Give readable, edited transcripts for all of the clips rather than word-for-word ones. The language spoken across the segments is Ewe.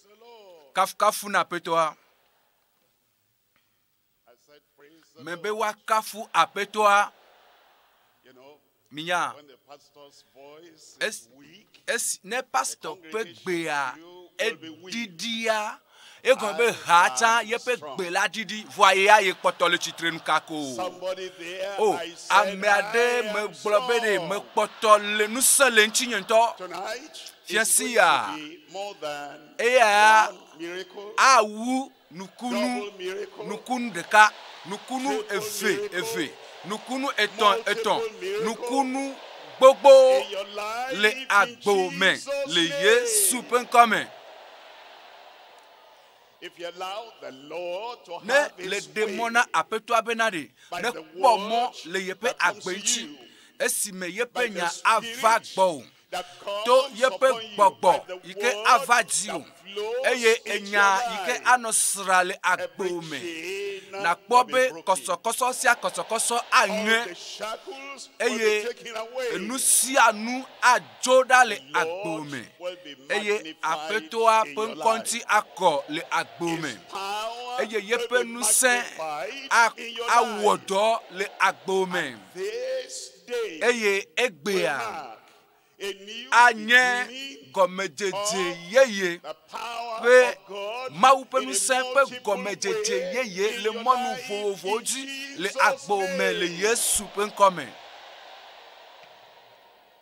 Praise the Lord. Kafukafu na aƒetɔa. I said, praise the Mebe Lord. woakafu aƒetɔa. You know, Minya. when the pastor's voice Es- is weak, Esi ne pastor ƒe gbea eɖiɖia egɔme be ha tsã yeƒe gbe la ɖiɖi vɔa ye ye kpɔtɔ le tsitre nu kako. somebody there, O I said, ame aɖe I am megblɔ be ɖe strong. mekpɔtɔ le ŋusẽ le ŋutinye ŋutɔ. Tonight, it's Fiasia. going to be more than Eya one miracle, awu nukunu double miracle, nukunu ɖeka nukunu eve eve nukunu etɔ̃ etɔ̃ nukunu gbogbo in your life le in agbo me Jesus' le name. Yesu ƒe ŋkɔ me. If you allow the Lord to Ne have le his ɖe way, mɔ na aƒetɔa bena ɖe By ne the kpɔ mɔ word le yeƒe that comes agbe to ŋuti you, esime yeƒe by the nya ava Spirit gbɔwò that comes to yeƒe upon you, gbɔgbɔ by the yi ke word ava dziwò that flows eye into enya your yi ke life, anɔ sra le every agbo me chain nakpɔ will be be broken. kɔsɔkɔsɔ sia kɔsɔkɔsɔ All aŋe the shackles will eye be taken away. enu sia nu adzo ɖa le The agbo Lord me will be eye magnified aƒetɔa in ƒe your ŋkɔ life. ŋuti akɔ le agbo me His power eye will yeƒe be ŋusẽ magnified a- in your awɔ life. dɔ le agbo me This day eye will egbea mark a new anye beginning gɔmedzedze yeye the power ƒe of God Mawu ƒe in a ŋusẽ ƒe multiple gɔmedzedze way yeye in le your mɔnu life vovovowo in dzi le Jesus' agbo me le name. Yesu ƒe ŋkɔ me.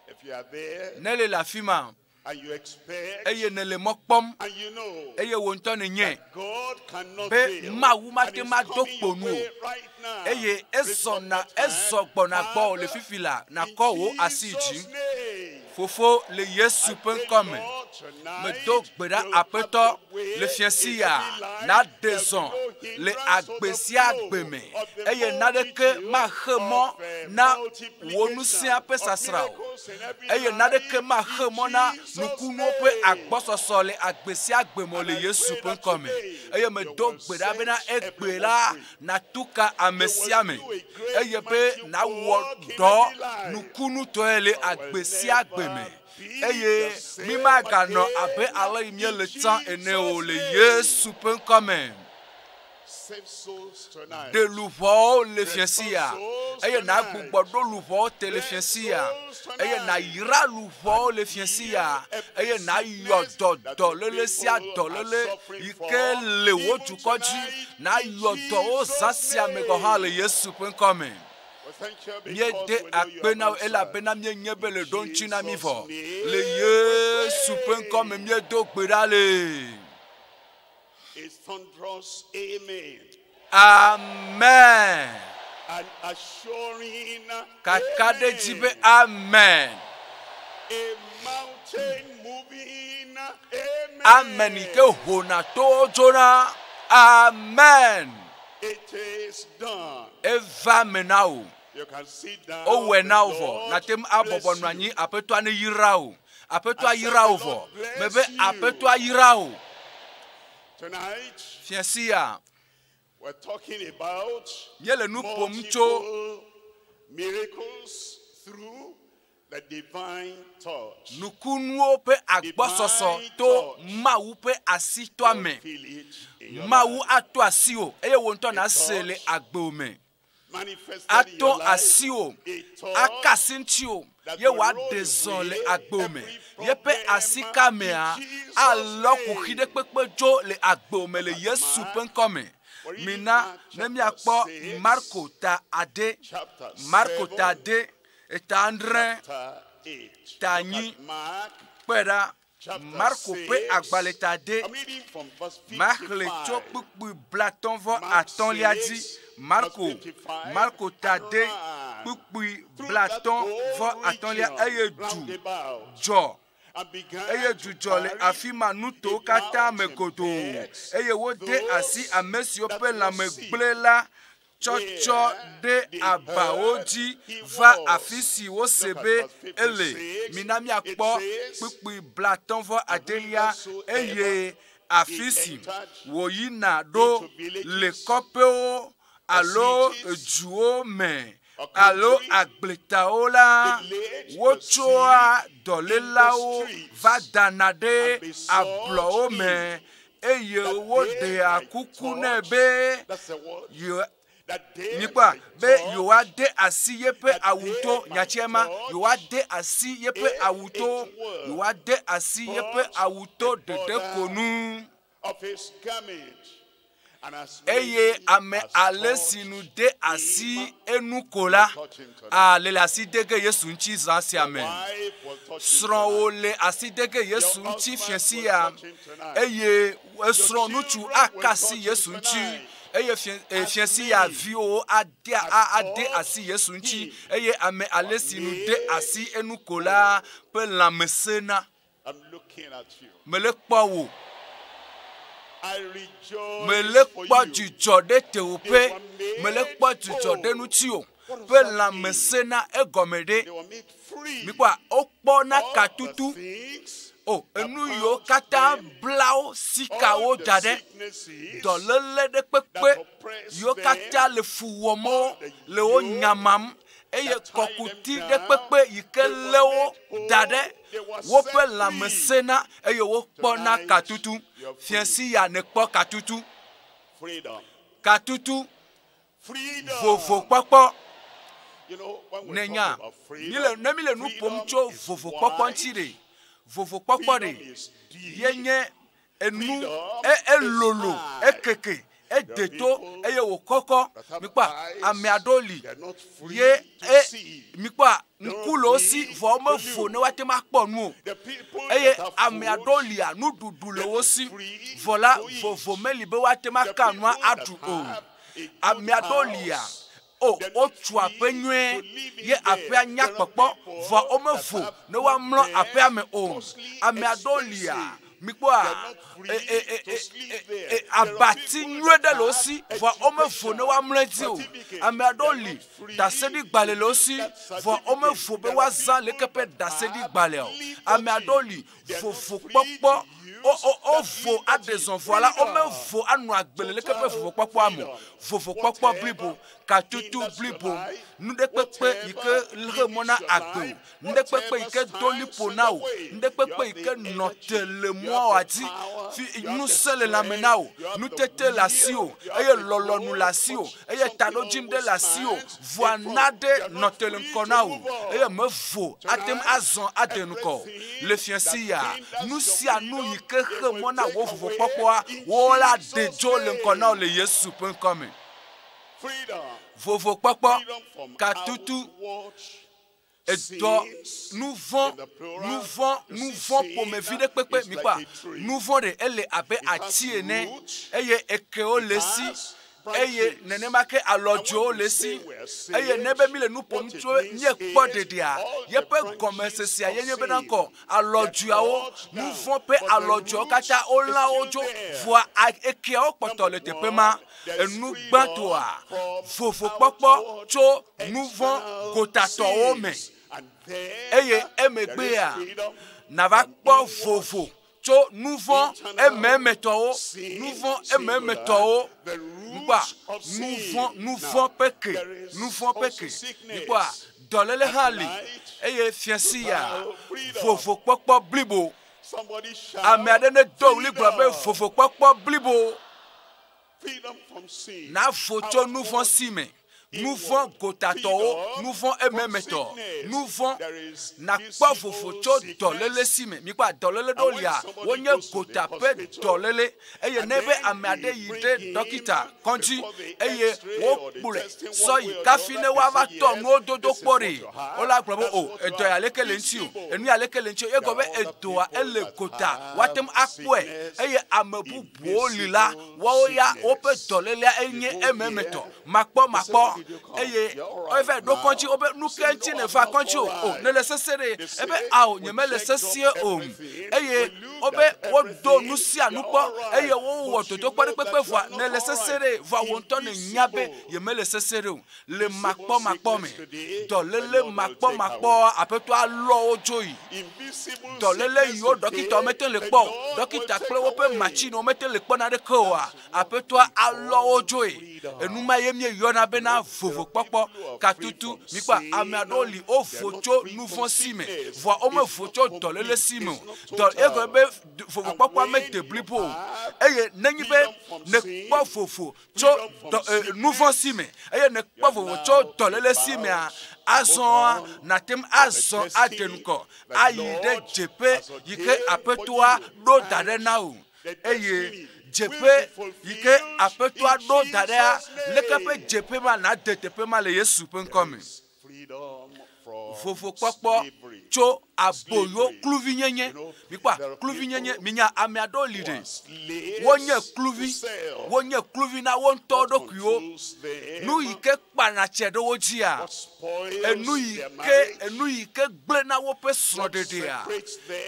If you are there Ne le le afi ma and you expect eye nèle mɔ kpɔm and you know eye wò ŋutɔ nènye that God cannot be fail Mawu and mate is ŋu ado coming kpo your nu way o right now, eye lift up ezɔna that hand. ezɔ gbɔna gbɔwò le Father, fifi la in nakɔ wò asi dzi. Jesus' name, Fofo le Yesu I ƒe pray, ŋkɔ me. Lord, tonight Medo gbe ɖa you'll have aƒetɔ your way le fiasi in ya every life. naɖe There'll be zɔ no le hindrance to agbe the sia flow agbe me of the eye naneke multitude maxe mɔ of, na wò ŋusẽa multiplication ƒe of sasra o miracles in every eye life naneke maxe in mɔ na Jesus' nukunuwo ƒe name. agbɔsɔsɔ le agbe sia agbe me And le I Yesu pray ƒe that ŋkɔ me today eye you medo will gbe ɖa bena set egbe everyone la free. natu ka ame You sia will ame do a great eye be mighty nawɔ work in dɔ every life. nukunutɔe le You will agbe sia agbe me never be eye the same mi maganɔ abe again ale yi míele in tsã ene o Jesus' le name. Yesu ƒe ŋkɔ me. Save souls tonight. Ɖe luʋɔwo le Restore fiasi ya souls eye tonight. nagbugbɔ ɖo luʋɔwo te le Bless fiasi ya souls eye tonight. nayra luʋɔwo le And fiasi heal ya every eye nayɔ sickness dɔ that the dɔléle sia people are dɔléle suffering yi for, ke le wò even dukɔ dzi tonight in nayɔ dɔwo zã Jesus' sia me gɔ̃ hã le name. Yesu ƒe ŋkɔ me. We thank you because Míede we know you akpe have na wò answered. elabena míenye be In le ɖo ŋuti na mí Jesus' vɔ. name Le we Yesu ƒe ŋkɔ me pray. míedo gbe ɖa le. A thunderous amen. Amen. An assuring Kakaɖedzi be amen. amen. A mountain moving amen. Amen yi ke hona towo dzona. Amen. It is done. Eva me na wò. You can sit down. Wowɔe The na wò vɔ. Lord Nate ŋu abɔbɔ bless nɔ anyi. you. Aƒetɔa ne yra wò. Aƒetɔa I said yra the wò vɔ. Lord bless Mebe you. aƒetɔa yra wò. Tonight, Fiasi ya we're talking about míele nu ƒom tso multiple miracles through the divine touch. nukunuwo ƒe agbɔsɔsɔ Divine to touch. Mawu ƒe asitɔa You'll me. feel it in your Mawu life. ato asiwò eye wò ŋutɔ A nàse le touch agbo me. manifested in Ato your life. asiwò, A aka touch asi ŋutiwò that ye will roll wòaɖe zɔ le away agbo me. every Yeƒe problem asika in mea Jesus' alɔ kuxi ɖe name. kpekpe dzo le agbo me le Look at Yesu ƒe Mark. ŋkɔ me. We're reading Mina Mark ne chapter míakpɔ 6, Marko ta ade, chapter Marko ta 7, ade, eta adre, chapter 8. ta Look anyi. at Mark Kpɔe ɖa, chapter Marko ƒe 6. agbalẽ ta ade, I'm reading from verse Maxlẽ tso 55. kpukpui blatɔ̃ vɔ Mark atɔ̃lia dzi. 6, verse Marko, 55 Marko ta and ade, run kpukpui through that blatɔ̃ vɔ whole atɔ̃lia region eye du round about dzɔ and began eye to dzudzɔ le carry afi ma nutowo a katã me mountain godoo beds eye wode asi those ame siwo that ƒe were lãme sick gblẽ la tsɔtsɔ where ɖe they abawo heard dzi he va was. afi si wose Look at be verse ele. 56. Mina It míakpɔ says, kpukpui blatɔ̃ vɔ and adelia whithersoever eye he afi si entered wòyina ɖo into le villages kɔƒewo or alo cities, duwo me A alo country, agbletawo la wotsɔa dɔlélawo va dana ɖe ablɔwo me eye woɖea kuku nɛ be that's the word. yewo That they mikpɔa might be touch yewoade asi yeƒe awuto nyatia ma yewoade asi yeƒe awuto yewoade asi yeƒe awuto ɖeɖe ko nu of his garment. And as eye many ame as ale si nu touched de asi enu ko la ale le asi de ge Yesu ŋuti zã sia me. wife will touch him Srɔ̃wò tonight. le asi de ge Yesu ŋuti fiẽ ya eye esrɔ̃ ŋutsu aka asi Yesu ŋuti eye fiẽ si ya viwo ade ade asi Yesu ŋuti eye ame ale si nu de asi enu ko la ƒe lãme sena. I'm looking at you. Mele kpɔ wò, I rejoice mele for kpɔ you. dzidzɔ ɖe tewòƒe, mele kpɔ dzidzɔ ɖe ŋutiwò ƒe lãme sena egɔme ɖe. They were made free. Mikpɔa wokpɔna All the katutu. things O that enu yiwo bound katã them, bla wo sikawo all the da ɖe sicknesses dɔléle ɖe kpekpe yiwo katã le fu wɔm wo le wo nyamam eye kɔkuti ɖe kpekpe yi ke lé wo da ɖe woƒe lãme sena eye wokpɔna katutu. Fiẽ si ya nekpɔ katutu, freedom. katutu, Freedom. vovokpɔkpɔ. You know, when we Nenya, talk about freedom, mi le ne mi le nu ƒom freedom tso is vovokpɔkpɔ wide, ŋuti ɖe, vovokpɔkpɔ freedom ɖe is deep, ye nye enu Freedom elolo is high. ekeke edeto eye wòkɔkɔ. That have Mikpɔa eyes, ame aɖewo li they are not free ye to e see. mikpɔa ŋku le wo si vɔ womevo ne woate ŋu akpɔ nu o. The people Eye that have ame food, aɖewo lia nuɖuɖu le wo si vɔ la vovo meli be woate ŋu the aka nua people that aɖu o. have a good Ame aɖewo lia house, o they're not wotu free aƒe nyuie to live in ye there. aƒea There nya are kpɔkpɔ people vɔ womevo that have ne woamlɔ good aƒea me o. costly, Ame aɖewo lia expensive. mikpɔa They're not free to sleep there. There are abati people nyuie that ɖe le wo have si vɔ womevo ne woamlɔ edzi o. certificate. Ame aɖewo They're li not free ɖaseɖigbalẽ le wo to si use that vɔ certificate. womevo be There are woazã leke people ƒe that have ɖaseɖigbalẽ o. liberty. Ame aɖewo li They are not free vovokpɔkpɔ to use wovo that aɖe zɔ vɔ la liberty. womevo anɔ agbe le leke ƒe vovokpɔkpɔa me o. Vovokpɔkpɔ blibo, katutu blibo, nu ɖe kpekpe yi ke xe mɔ na agbe o, nu ɖe kpekpe yi ke do liƒo na wò, nu ɖe kpekpe yi ke nɔ te le mɔa dzi, fi ŋusẽ le lãme na wò, nutete le asiwò eye lɔlɔ̃nu le asiwò eye taɖodzinu ɖe le asiwò, vɔa na ɖe nɔ te le ŋkɔ na wò eye mevo ate ŋu azɔ ade ŋgɔ o. Le fiẽ si ya, nu sia nu yi ke xe mɔ na wò vovokpɔkpɔa, wo la ɖe dzo le ŋkɔ na wò le Yesu ƒe ŋkɔ me. Freedom. Vovokpɔkpɔ, Freedom from katutu, outward edɔ, sins nu vɔ̃, in the plural. nu vɔ̃, You nu see, vɔ̃ sin ƒomevi ɖe kpekpe is mikpɔa, like a tree. nu vɔ̃ ɖe ele abe It has ati ene roots, eye ekewo it le si has eye branches. nenema ke And when alɔdzowo we le say si we are eye saved, ne be mi le nu ƒom what it tso means míekpɔ is ɖeɖea all the yeƒe branches gɔmesesea of ye nye bena sin ŋkɔ get alɔdzoawo cut nu down, vɔ̃ ƒe but the alɔdzoawo roots katã is wolã wo still dzo there. vɔa ekeawo kpɔtɔ Number le teƒe ma. one, there is Enu freedom gbãtɔa from vovokpɔkpɔ outward tso nu vɔ̃ external gotatɔwo me sins. And then eye there is emegbea freedom nava from kpɔ inward vovo tso nu vɔ̃ internal ememetɔwo sin, nu vɔ̃ singular, ememetɔwo the nukpɔa roots of nu sin. vɔ̃ nu Now, vɔ̃ ƒe ke there is nu vɔ̃ ƒe also ke sickness. nukpɔa dɔléle hã li At eye fiẽ si ya total freedom. vovokpɔkpɔ blibo. Somebody shout, Ame aɖe ne do ɣli gblɔ be freedom. vovokpɔkpɔ blibo Freedom from sin. navo tso nu vɔ̃ Outward, si me. Nu vɔ̃ inward. gotatɔwo, Freedom nu vɔ̃ from ememetɔ, sickness. nu vɔ̃ There is nakpɔ visible vovo tso dɔléle sickness. si me. Mikpɔ dɔléle And ɖewo when lia, somebody wonye goes to the gota ƒe hospital, dɔléle eye and ne be then ame aɖe they yi bring ɖe him dɔkita kɔdzi before the eye x-ray or the wokplɔe testing sɔ one yi way or the kafi other, ne they woava say, tɔ yes, nuwo dodo this is kpɔ what ɖe you have, wola gblɔ be that's o what you edɔ ya have. leke le ŋuti o Visible. enu ya leke le ŋuti o ye There gɔ be are other edoa people ele that gota have woate ŋu akpɔe sickness, eye ame bubuwo li la invisible woawo ya woƒe sickness. dɔlélea They enye go ememetɔ here, makpɔ they say, makpɔ where did you come? eye You're all right eva ɖo kɔdzi now. wobe nu You ke say, ŋuti no, ne I'm va not kɔdzi o all o right. ne le sese ɖe They ebe say, ao we nye mele checked up sesie o everything, eye we looked wobe at wodo nu everything, sia nu you're kpɔ all right. eye wowɔ But you dodokpɔ know ɖe kpekpe that you vɔa are ne not le all sese right. ɖe vɔa wò ŋutɔ ne nya be Invisible. yemele sese ɖe o le Visible makpɔmakpɔ me sickness today, the dɔléle Lord will take makpɔmakpɔ away. aƒetɔ alɔ wo dzo yi Invisible dɔléle sickness yiwo today, dɔkitawo mete le the kpɔ o Lord will dɔkita take kple woƒe away. matsiniwo mete le kpɔ naneke oa That's what aƒetɔa we alɔ wo call dzoe freedom. enuma ye míeyɔna bena vovokpɔkpɔ katutu mikpa ame aɖewo li wovo tso nuvɔ si me vɔa womevo tso dɔléle si me o dɔ egɔme be vovokpɔkpɔa mede blibo o eye nenye be nekpɔ vovo tso dɔ nuvɔ si me eye nekpɔ vovo tso dɔléle si mea azɔa nate ŋu azɔ ade ŋgɔ ayi ɖe dzeƒe yi ke aƒetɔa ɖo da ɖe na wò eye dzeƒe yi ke aƒetɔa ɖo da ɖea leke ƒe dzeƒe ma nade teƒe ma le Yesu ƒe ŋkɔ me. Vovokpɔkpɔ tso aboyo kluvinyenye mikpɔa kluvinyenye minya ame aɖewo li ɖe wonye kluvi wonye kluvi na wo ŋutɔ ɖokuiwo nu yi ke kpana tse ɖe wo dzia enu yi ke enu yi ke gblẽ na woƒe srɔ̃ɖeɖea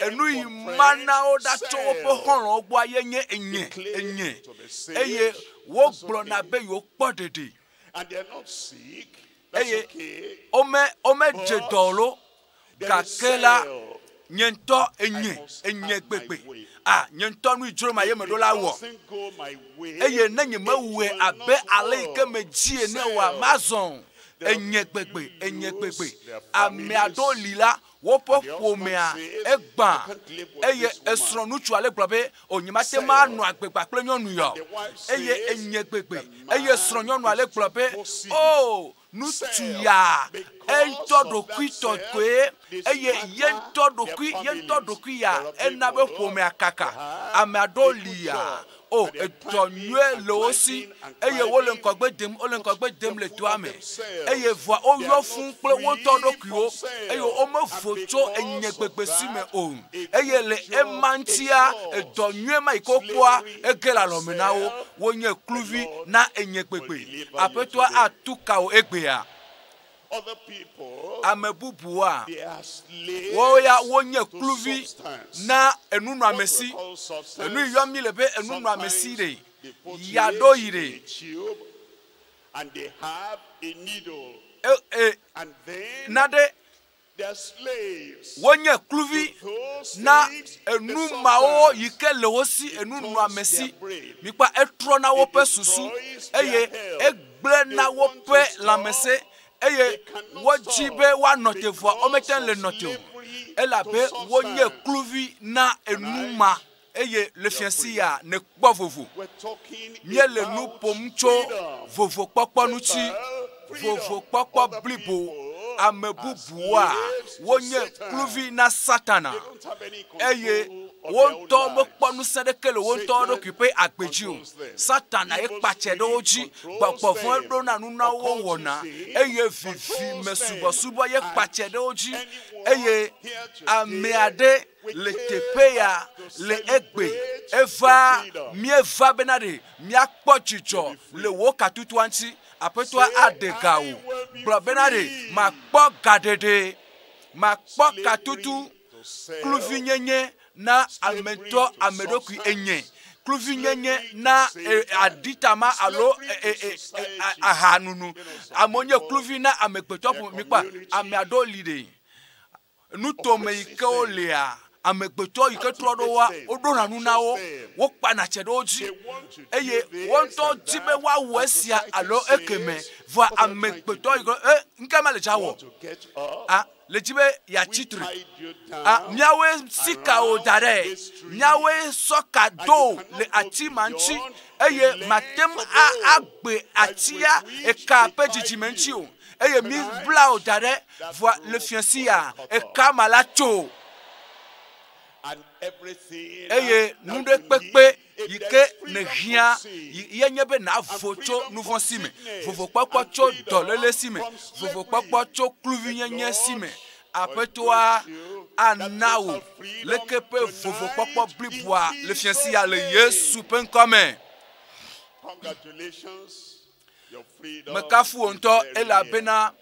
enu yi mana wo ɖa tso woƒe xɔlɔ̃wo gbɔa ye nye enye enye eye wogblɔna be yewokpɔ ɖeɖe eye wome womedze dɔ lo gake la nye ŋutɔ enye enye gbegbe a nye ŋutɔ nu yi dzro ma ye meɖo la wɔ eye ne nye mewɔe abe ale yi ke medzi ene oa mazɔ enye gbegbe enye gbegbe ame aɖewo li la woƒe ƒomea egbã eye esrɔ̃ ŋutsu ale gblɔ be o nye mate ŋu anɔ agbegba kple nyɔnu ya o eye enye gbegbe eye srɔ̃ nyɔnu ale gblɔ be o ŋutsu ya eŋutɔ ɖokuitɔ koe eye ye ŋutɔ ɖokui ye ŋutɔ ɖokui ya ena be ƒomea kaka ame aɖewo li ya o edɔ nyuie le wo si eye wole ŋgɔgbe dem wole ŋgɔgbe dem le dɔa me eye vɔa woyɔ fũ kple wo ŋutɔ ɖokuiwo eye womevo tso enyegbegbe si me o eye le ema ŋutia edɔ nyuie ma yi ke wokpɔa ege le alɔme na wo wonye kluvi na enyegbegbe aƒetɔa atu ka wo egbea ame bubuwoa woawo ya wonye kluvi na enunɔamesi enu yi yɔm mi le be enunɔamesi ɖe ya ɖo yi ɖe e na ɖe wonye kluvi na enu mawo yi ke le wo si enunɔamesi mikpa etrɔ na woƒe susu eye egblẽ na woƒe lãmesẽ eye wodzi be woanɔ te vɔa womete ŋu le nɔ te o elabe wonye kluvi na enu ma eye le fiasi ya nekpɔ vovo míele nu ƒom tso vovokpɔkpɔ ŋuti vovokpɔkpɔ blibo ame bubuwoa wonye kluvi na satana eye wo ŋutɔ mekpɔ ŋusẽ ɖeke le wo ŋutɔ ɖokui ƒe agbe dzi o satana ye kpatse ɖe wo dzi gbɔgbɔ vɔ̃ ɖona nu na wo wɔna eye vivime subɔsubɔ ye kpatse ɖe wo dzi eye ame aɖe le teƒe ya le egbe eva míeva bena ɖe míakpɔ dzidzɔ le wò katutua ŋuti aƒetɔa aɖe ga wò gblɔ bena ɖe makpɔ gaɖeɖe makpɔ katutu kluvinyenye na ametɔ ame ɖokui enye kluvinyenye na aditama alo ahanunu amewo nye kluvi na amegbetɔ ƒome mikpɔ ame aɖewo li ɖe nutome yi ke wolea amegbetɔ yi ke trɔ ɖo woa woɖona nu na wo wokpana tse ɖe wo dzi eye wo ŋutɔ dzi be woawɔ esia alo ekeme vɔa amegbetɔ yi ke e ŋke ma le dza wɔ a le dzi be yeatsi tre a míawoe sika wo da ɖe míawoe sɔ ka do le ati ma ŋuti eye mate ŋu agbe atia eka ƒe dzidzime ŋuti o eye mi bla wo da ɖe vɔa le fiasi ya eka ma la tso eye nu ɖe kpekpe yi ke nèhiã ye nye be nàvo tso nuvɔ̃ si me vovokpɔkpɔ tso dɔléle si me vovokpɔkpɔ tso kluvinyenye si me aƒetɔa ana wò leke ƒe vovokpɔkpɔ bliboa le fiasi ya le Yesu ƒe ŋkɔ me. Mekafu wò ŋutɔ elabena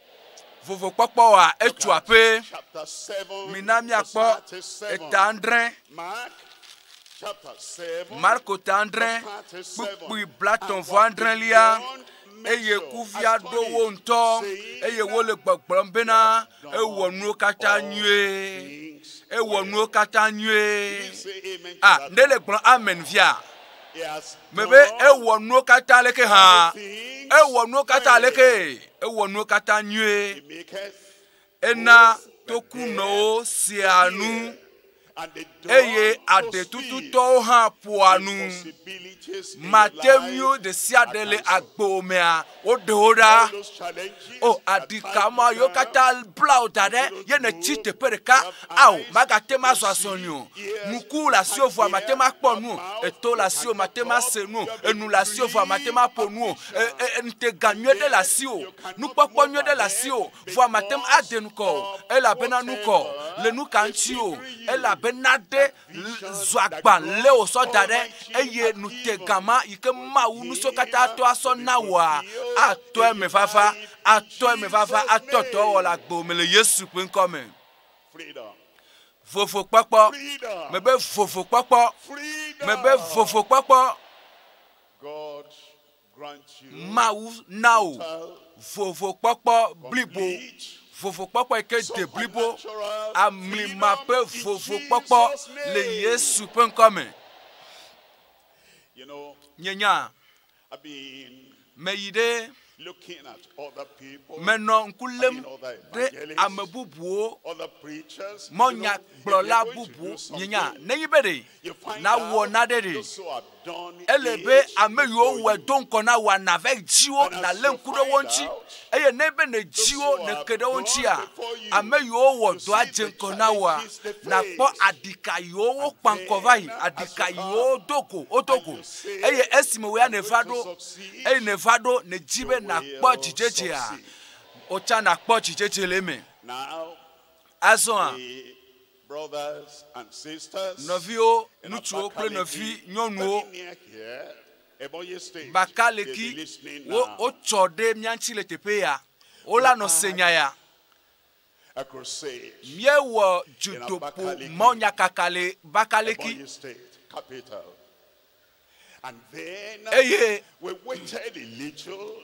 vovokpɔkpɔ wa etso aƒe. Mina míakpɔ eta adre. Marko ta adre kpukpui blatɔ̃ vɔ adrelia eye kuvia ɖo wo ŋutɔ eye wole gbɔgblɔm bena ewɔ nuwo katã nyuie ewɔ nuwo katã nyuie a ne le gblɔ amen via mebe ewɔ nuwo katã leke hã. things Ewɔ nuwo katã well. aleke? Ewɔ nuwo katã He nyuie. maketh Ena both the tokunɔwo deaf sea to nu hear and the dumb eye to speak. aɖetututɔwo hã ƒoa nu. Impossibilities in your Mateŋuiwo life ɖe sia are ɖe le cancelled. agbo mea, woɖe wo All ɖa. those challenges O that tie aɖikama you yiwo down, katã bla wò da ɖe ye nètsi teƒe ɖeka. Ao, magate ma zɔ azɔli o. Ŋku le asiwò vɔa mate ma akpɔ nu o. Eto le asiwò mate ma se nu o. Enu le asiwò vɔa mate ma aƒo nu o. E, e, ŋutega nyuie ɖe le asiwò. Nukpɔkpɔ nyuie ɖe le asiwò vɔa mate ŋu ade ŋkɔ o. Elabena nukɔ le nu ka ŋuti o. Elabena ɖe zɔ agba lé wò sɔ da ɖe eye ŋutega ma yi ke Mawu nusiwo katã tɔ asɔ na wòa atɔ eme vava, atɔ eme vava, atɔ dɔwɔ le agbo me le Yesu ƒe ŋkɔ me. Freedom. Vovokpɔkpɔ. Freedom. Mebe vovokpɔkpɔ. Freedom. Mebe vovokpɔkpɔ. God grant you Mawu na wò total, vovokpɔkpɔ blibo. complete, Vovokpɔkpɔ yi ke de blibo. supernatural Amlima ƒe freedom in vovokpɔkpɔ Jesus' le name. Yesu ƒe ŋkɔ me. You know, Nye nya, I've been meyi ɖe looking at other people, menɔ ŋku lém ɖe ame bubuwo other preachers. You know, if mɔnyagblɔla you're going to do bubuwo nye nya something, nenyi be ɖe you find nawɔ out naɖe ɖe those who have done ele be it ame yiwo before wɔe you. do ŋkɔ na wòa nave dzi wo And as nalé you ŋku ɖe wo find ŋuti out, eye ne be ne dzi wo those who ne have ke ɖe wo gone ŋutia before you, ame yiwo wɔ you dɔa see dze the ŋkɔ na wòa challenges they nakpɔ face. aɖika yiwo wokpa And ŋkɔ va yi then, as aɖika you yiwo come, do go wodo and go you say, eye esime wò ya "I'm neva going to ɖo succeed," eye neva ɖo nedzi be you nakpɔ will dzidzedzea succeed. wotsa nakpɔ dzidzedze le eme Now, azɔa the brothers and sisters nɔviwo in ŋutsuwo kple nɔvi Abakaliki, nyɔnuwo very near here, Ebonyi State, they'll be Bakaliki listening wo now. wotsɔ ɖe mía ŋuti le teƒe ya wola nɔ se nya ya A crusade, míewɔ dzudoƒo mɔnyakaka le Bakaliki Ebonyi State, capital. And then eye we waited a little,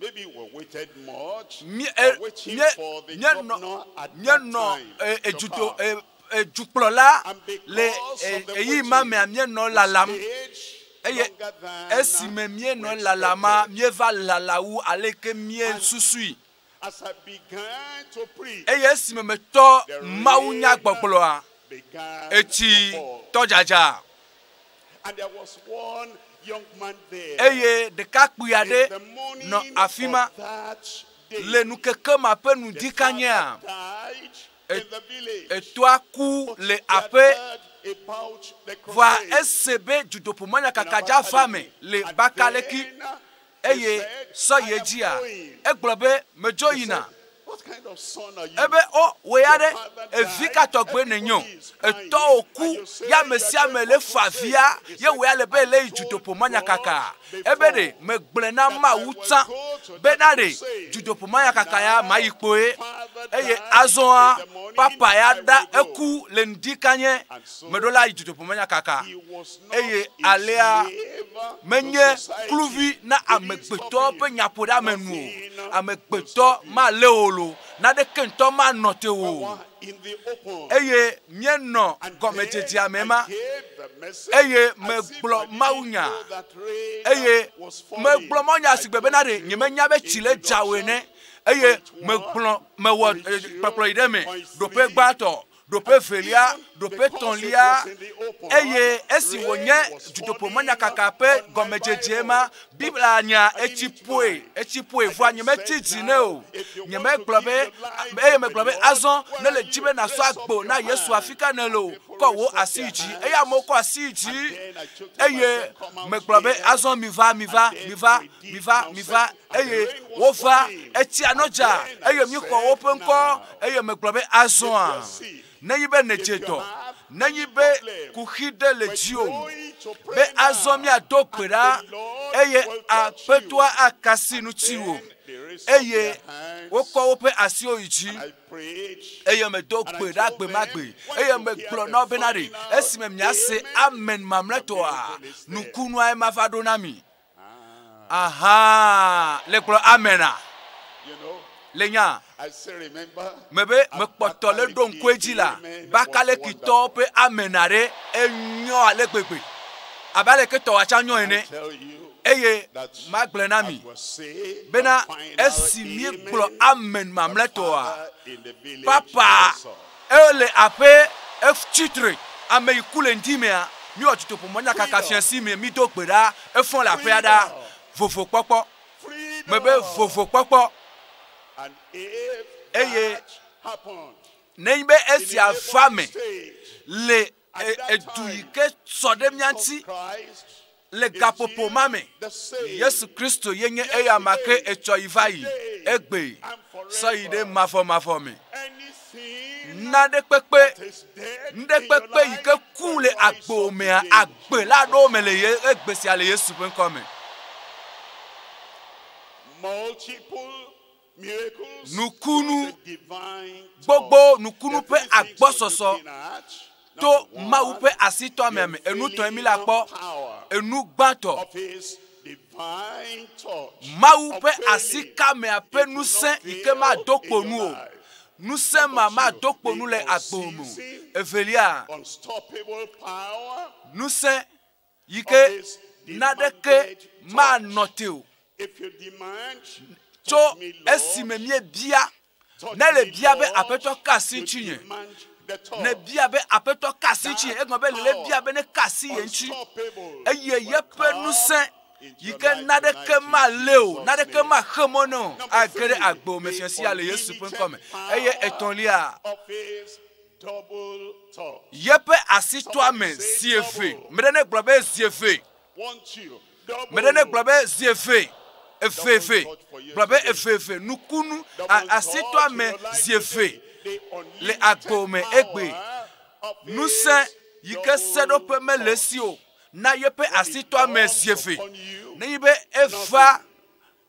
maybe we waited much, mí- but e- waiting mía- for the míenɔ governor at that míenɔ time e, to edzudo come. e, edukplɔla And le because e, of the eyi ma waiting, mea míenɔ we lalam stayed eye longer than esime we míenɔ lalama expected. míeva lala wu aleke míesusui As I began to preach, eye esime metɔ the mawunya rain gbɔgblɔa began etsi to fall. tɔdzadza And there was one young man there. eye ɖekakpui In aɖe the morning nɔ afi ma of that day, le nukeke ma ƒe the nudikanyea father died in the village. etoa ku But le he had aƒe heard about the vɔa crusade ese be in dzudoƒomɔnyakaka dza va me Abakaliki. le And Bakaliki then he eye said, sɔ "I yi am edzia going." egblɔ be medzo He yina said, What kind of son are you? ebe o wò ya Your ɖe father evi died, ka tɔgbe nenyo everybody is crying, etɔwo and ku you say ya ame you are sia ame going le for fa crusade. via He ye said, wò ya le be "I le yi told dzudoƒomɔnyakaka God ebe ɖe before megblɔe na that I Mawu will tsã go to that bena ɖe crusade. dzudoƒomɔnyakaka ya Now, ma yi kpoe father eye died azɔa in the morning, papa ya I ɖa will go. eku le ŋdikanye And so, meɖo la yi dzudoƒomɔnyakaka He was not eye a alea slave to menye society. kluvi na They didn't stop amegbetɔ him. ƒe nyaƒoɖeamenu o Nothing will amegbetɔ stop you. malé o lo naneke ŋutɔ manɔ te We o were in the open. eye míenɔ And gɔmedzedzea then me I ma gave the message eye as if megblɔ I didn't mawunya know that rain eye was falling. megblɔ mawunya I si gbe bena ɖe told nyemenya you be tsi le dza o ene eye Point one, megblɔ mewɔ point two, kpɔkplɔ yi ɖe me point ɖoƒe three. gbãtɔ ɖoƒe velia Even ɖoƒe because it tɔ̃lia was in the open, eye esi rain wònye was dzudoƒomɔnyakaka falling ƒe on my gɔmedzedze Bible. ma But biblia nya I etsi didn't ƒoe mind. etsi ƒoe I vɔa just nyemetsi said dzi now, nɛ o if you want to nyemegblɔ give be your life eye to megblɔ the be Lord, azɔ where ne le are dzi you? be nàsɔ Raise up agbo your na Yesu hand. afi ka ne le o And people kɔ wò raised up asi their yi dzi hands. eye amewo kɔ asi yi And dzi then I took them and eye said, "Come out megblɔ be here." azɔ mi va mi va And then mi va we did mi va mi va counsel, and the eye rain was wova falling. etsia nɔ And dza then I eye míxɔ said, woƒe ŋkɔ "Now, eye megblɔ be if you azɔa are sick, nenyi be nèdze if you dɔ have nenyi any be problem, kuxi ɖe le we're dziwò going to be pray azɔ now, míado gbe and ɖa the Lord eye will touch you." aƒetɔa akasi And ŋutiwò then they raised up eye their hands, wokɔ woƒe asiwo yi dzi and I prayed. eye medo And I gbe ɖa told gbe ma them, gbe when eye you hear megblɔ the na wo bena ɖe final esime miase amen, amen the mamlɛtɔa miracle is there. nukunua ma va ɖo na mi Ah, aha le gblɔ amena you know, le nya I still remember mebe mekpɔtɔ le ɖo ŋku edzi la Abakaliki amen was Bakalekitɔwo wonderful. ƒe amena ɖe enyɔ ale gbegbe Abe aleke tɔwɔ tsã nyɔ ene. Tell you Eye that magblɔe na mi as we say the bena final esi míegblɔ amen, amen the mamlɛtɔa, father in the village papa also. ele aƒe etsitre ame yi ku le ŋdi mea míwɔ dutoƒomɔnya kaka fiasi me mído gbe ɖa efɔ le aƒea ɖa vovokpɔkpɔ mebe Freedom. vovokpɔkpɔ And if Eye that happened nenye be in esia the va me neighboring state, le at that edu yi time, ke sɔ ɖe mía Jesus ŋuti Christ le is gaƒoƒo still ma me the same Yesu Kristo ye nye eya ma ke etsɔ yi va yi egbe sɔ yi ɖe mavɔmavɔ me. Anything Naɖe kpekpe that is dead in nuɖe your kpekpe yi life ke ku will le rise agbo up mea today. agbe la ɖewo me le ye egbe sia le Yesu ƒe ŋkɔ me. Multiple miracles Nukunu through the divine gbogbo touch. nukunu The ƒe three things we're agbɔsɔsɔ looking at. to Number Mawu one, ƒe asitɔamea me. the Enu tɔe mi la kpɔ. unfailing power Enu gbãtɔ of his divine touch. Mawu ƒe Unfailing. asikamea ƒe It will ŋusẽ not yi ke fail mado in kpo your nu o. life. Ŋusẽ ma mado kpo nu le agbo me o. Evelia Unstoppable power ŋusẽ yi of ke his naɖeke demanded touch. manɔ te o. If you demand, Tso touch me, Lord, esime míebia touch ne le me, bia be Lord, aƒetɔ ka asi you ŋutinye demand the touch. ne bia be aƒetɔ ka asi ŋutinye egɔme be lele bia be ne ka asi ye ŋuti Unstoppable eye will yeƒe come ŋusẽ into yi your ke life naɖeke tonight in malé o Jesus' naɖeke name. maxe mɔ ne o Number age ɖe three, agbo me the fiasi ya le Yesu ƒe ŋkɔ me unlimited eye power etɔ̃lia of his double touch. yeƒe asitɔame zi eve me ɖe ne gblɔ be zi eve One, two, double. me ɖe ne gblɔ be zi eve eveve gblɔ be eveve nukunu Double touch in asitɔame your life zi eve today. The le unlimited agbo me egbe power of his ŋusẽ yi ke double seɖoƒe mele touch. esi o na yeƒe When it asitɔame comes zi eve upon you, nenye be eva nothing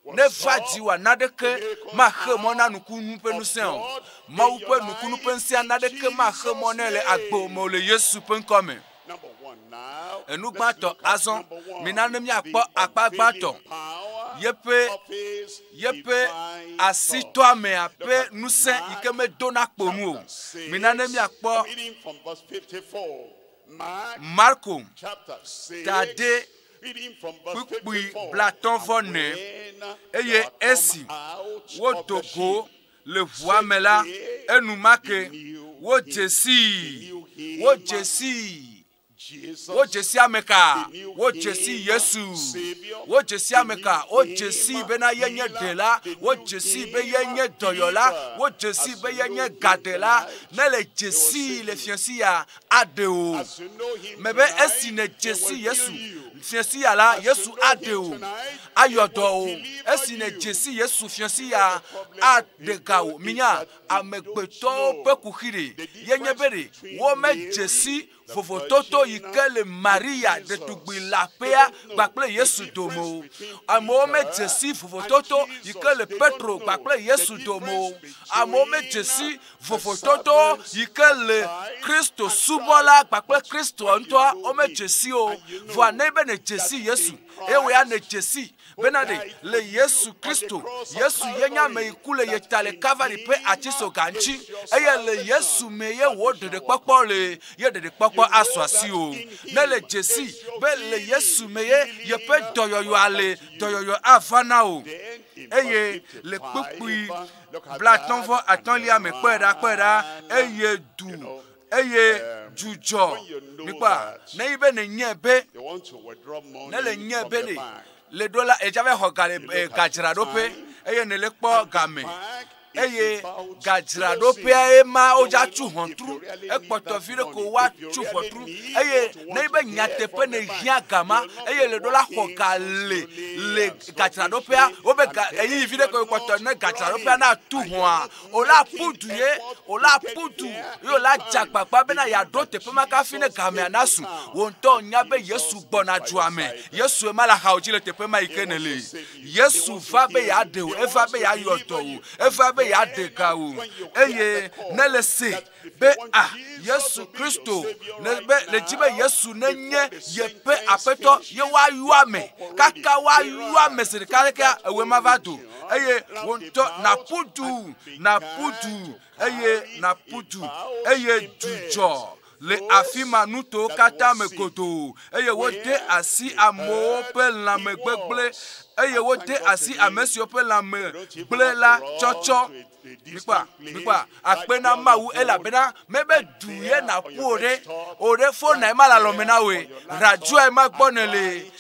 will ne va stop dziwòa naɖeke the miracle maxe mɔ na power nukunu ƒe of ŋusẽ o God in Mawu your ƒe nukunu ƒe life ŋusẽa in naɖeke maxe mɔ Jesus' nɛ le agbo me o name. le Yesu ƒe ŋkɔ me. Number one now, Enu let's gbãtɔ look at azɔ number one, mina ne the míakpɔ akpa unfailing gbãtɔ power yeƒe of his yeƒe divine touch. asitɔamea Look ƒe at ŋusẽ yi Mark ke medona kpo nu o. chapter 6, Mina ne míakpɔ reading from verse 54. Mark Marko chapter 6, tade reading from verse kpukpui 54. blatɔ̃ vɔ And ne when eye they had come esi out of the wodo go ship, le ʋua me la straightway enumake they knew wodze him. sii They knew him. wodze sii Jesus, wodze si ame ka they knew wodze si him Yesu Savior, wodze si they ame ka knew wodze him si bena yenye healer, ɖela they knew wodze si be him yenye dɔyɔla deliverer. wodze si As be you yenye know him gadela tonight, ne le they dze will sii save le you. fiasi ya aɖe o As you know him mebe tonight, esi ne dze he si will heal Yesu you. fiasi ya la As you Yesu know aɖe him o tonight, he ayɔ will dɔ o deliver esi ne you. dze si Yesu fiasi You know ya the problem of aɖe ga o people is minya that they don't amegbetɔwo know ƒe kuxi ɖe the yenye be difference ɖe between womedze Mary, si the vovototo yi Virgin, ke le and Maria Jesus. ɖetugbi They leaƒea don't know kpakple the Yesu dome o difference between amewo Peter medze si and vovototo yi ke le Jesus. They Petro don't know kpakple the Yesu dome o difference amewo medze between si the vovototo servants yi ke of le Christ Kristo and subɔla Christ. kpakple But Kristoa when you ŋutɔa know womedze him si o and you vɔa know ne be nedze that si Yesu in eye wò ya Christ nedze si who bena ɖe died le for you Yesu on the Kristo cross of Yesu ye nye ame yi Calvary, ku le ye that ta le in Kalvari ƒe him atisoga ŋuti is your eye le Yesu salvation. me ye wò Salvation will ɖeɖekpɔkpɔ come. le ye ɖeɖekpɔkpɔ You asu know asi that o in ne le him dze si is your be le Yesu healing. me ye yeƒe Healing will dɔyɔyɔa le come to you. dɔyɔyɔ ava na o Then in eye verse le kpukpui 55, look at blatɔ̃ that vɔ and atɔ̃lia me kpɔe ɖa kpɔe ɖa run. eye du You know, eye dzudzɔ when you know mikpɔa that ne yi be nenye be you want to withdraw ne le money nye from be the ɖe bank, le ɖo la edza va xɔ ga le you look at the gadzraɖoƒe time, eye ne le kpɔ and the game bank is eye about gadzraɖoƒea closing. ye ma You wodza will tu not, if ʋɔtru you really need ekpɔtɔ that vi ɖe ko money, if woatu you really ʋɔtru need eye what you ne want yi be to get nyateƒe from ne the bank, hiã gama you will not eye be le ɖo la xɔ walking ga so le slowly le and gadzraɖoƒea sluggishly, wobe and ga then eyiyi vi you ɖe ko are kpɔtɔ not ne gadzraɖoƒea running na tu and you are ʋɔa not o la making ƒu du ye effort o to la get ƒu du there ye o in la dze time. agbagba bena You know yeaɖo that teƒe ma kafi ne Jesus gamea came na to su town wò ŋutɔ and nya be Jesus Yesu is gbɔna by your dua me side there. Yesu ema le axawo dzi le teƒe ma yi He ke ne wants le to save you. He Yesu wants to va be heal you. yeaɖe o He eva wants be to yeayɔ deliver dɔ o you. eva And be yeaɖe then ga o when you hear eye the ne call le se that if be you want ah Jesus Yesu to be your Kristo savior ne right be le dzi be now, Yesu nenye before the yeƒe sentence aƒetɔ ye finishes, woayɔ you are ame up already. kaka They woayɔ ame ran zi ɖeka through lekea that ewoe whole ma va do region eye wò round ŋutɔ about naƒu and du naƒu began du to eye carry naƒu du about eye in beds dzudzɔ le afi ma nutowo katã me godoo eye wode asi amewo ƒe lãmegbegblẽ eye wode asi ame siwo ƒe lãme gblẽ la tsɔtsɔ. Mikpɔa, mikpɔa, akpe na Mawu elabena mebe du ye naƒu o ɖe, o ɖe fona ema le alɔme na woe, radioa ema gbɔ nele.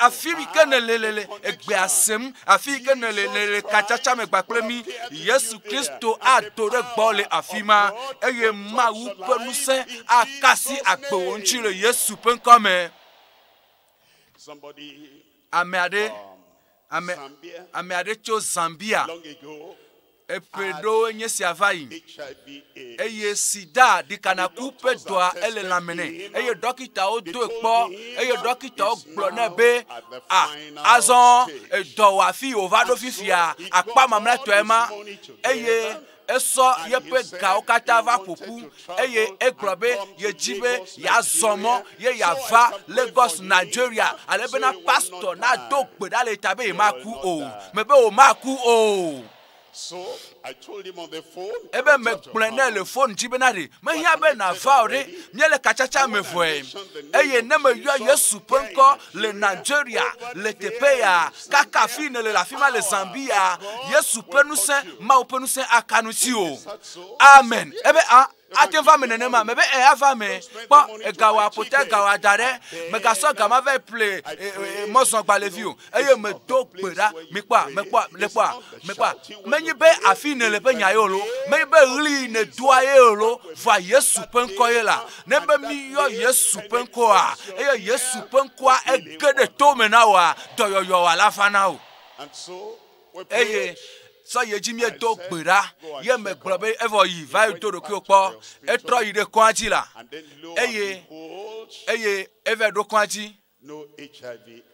Afi yi ke nele le le egbea sem, afi yi ke nele le le katsatsa me kpakple mi, Yesu Kristo ado ɖe gbɔ le afi ma eye Mawu ƒe ŋusẽ akasi agbewo ŋuti le Yesu ƒe ŋkɔ me. Ame aɖe, ame, ame aɖe tso Zambia. Eƒe ɖewo nye sia va yi. Eye sida ɖikanaku ƒe dɔa ele lãme nɛ. Eye dɔkitawo doe kpɔ. Eye dɔkitawo gblɔ nɛ be, a, azɔ edɔ wɔ afi wòva ɖo fifia, akpa mamlɛtɔe ma. Eye esɔ yeƒe gawo katã va ƒoƒu eye egblɔ be yedzi be yeazɔ mɔ ye yeava Lagos, Nigeria, ale bena pastor nado gbe ɖa le ta be yemaku o. Mebe wòmaku o. Ebe megblɔe nɛ le fon dzi bena ɖe mehiã be nàva o ɖe, míele katsatsa me vɔe. Eye ne meyɔ Yesu ƒe ŋkɔ le Nigeria, le teƒe ya, kaka afi nèle le afi ma le Zambia, Yesu ƒe ŋusẽ, Mawu ƒe ŋusẽ aka nu ŋuti o. Amen. Ebe a ate va me nenema, mebe e ava me. Kpɔ egawɔ aƒote gawɔ da ɖe, megasɔ gama va ƒle mɔzɔgbalẽvi o. Eye medo gbe ɖa, mikpɔa, mekpɔa, lekpɔa, mekpɔa. Menye be afi nèle ƒe nya ye o lo, menye be ɣli nèdoa ye o lo, vɔa Yesu ƒe ŋkɔ ye la. Ne be miyɔ Yesu ƒe ŋkɔa, eye Yesu ƒe ŋkɔa ege ɖe tome na woa, dɔyɔyɔ wòa la va na wò. Eye sɔ yi edzi míedo gbe ɖa, ye megblɔ be evɔ yi va yi do ɖokuiwò kpɔ. Etrɔ yi ɖe kɔa dzi la, eye eye eva ɖo kɔa dzi.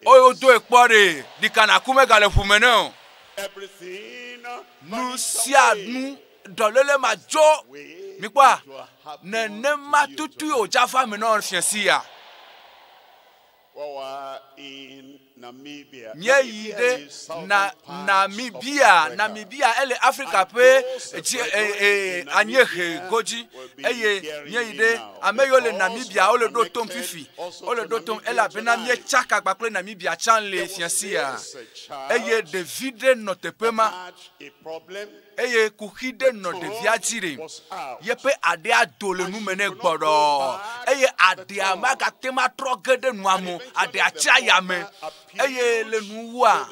Eye wodoe kpɔ ɖe, ɖikanaku megale ʋume nɛ o. Nu sia nu dɔléle ma dzo. Mikpɔa, nenema tutui wòdza va eme na fia sia. Míeyi ɖe na Namibia. Namibia ele Afrika ƒe dzi anyiehe godzi eye míeyi ɖe ame yiwo le Namibia wole ɖo tom fifi. Wole ɖo tom elabena míetsaka kpakple Namibia tsã le fia sia. Eye ɖevi ɖe nɔ teƒe ma eye kuxi ɖe nɔ ɖevia dzi ɖe. Yeƒe aɖea do le nume nɛ gbɔɖɔ eye aɖea magate ŋu atrɔ ge ɖe nua me o. Aɖea tsi ayame eye le nuwua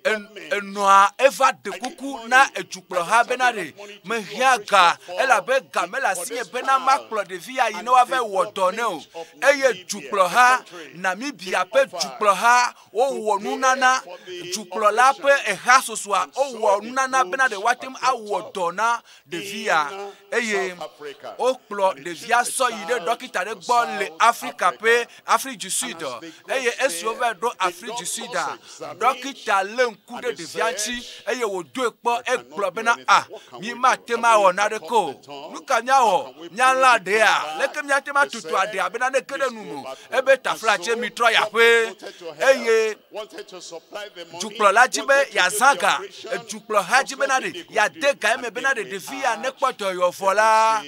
enɔa eva ɖe kuku na edukplɔha bena ɖe mehiã ga elabe ga mele asinye bena makplɔ ɖevi ya yi ne woava wɔ dɔ nɛ o. Eye dukplɔha, Namibia ƒe dukplɔha wowɔ nunana, dukplɔla ƒe eha sosoa wowɔ nunana bena ɖe woate ŋu awɔ dɔ na ɖevi ya. Eye wokplɔ ɖevia sɔ yi ɖe dɔkita ɖe gbɔ le Afrika ƒe Afrique du Sud. Eye esi wova ɖo Afrique du Sud-a, dɔkita lé ŋku ɖe ɖevia ŋuti eye wòdoe kpɔ egblɔ bena a mi mate ŋu awɔ naneke o. Nu ka míawɔ? Míalã aɖea? Leke míate ŋu atutu aɖea bena ne ge ɖe nu me o? Ebe taflatse mitrɔ yi aƒe. Eye dukplɔla dzi be yeazã ga. Edukplɔha dzi bena ɖe yeade ga eme bena ɖe ɖevi ya nekpɔ dɔyɔ vɔ la,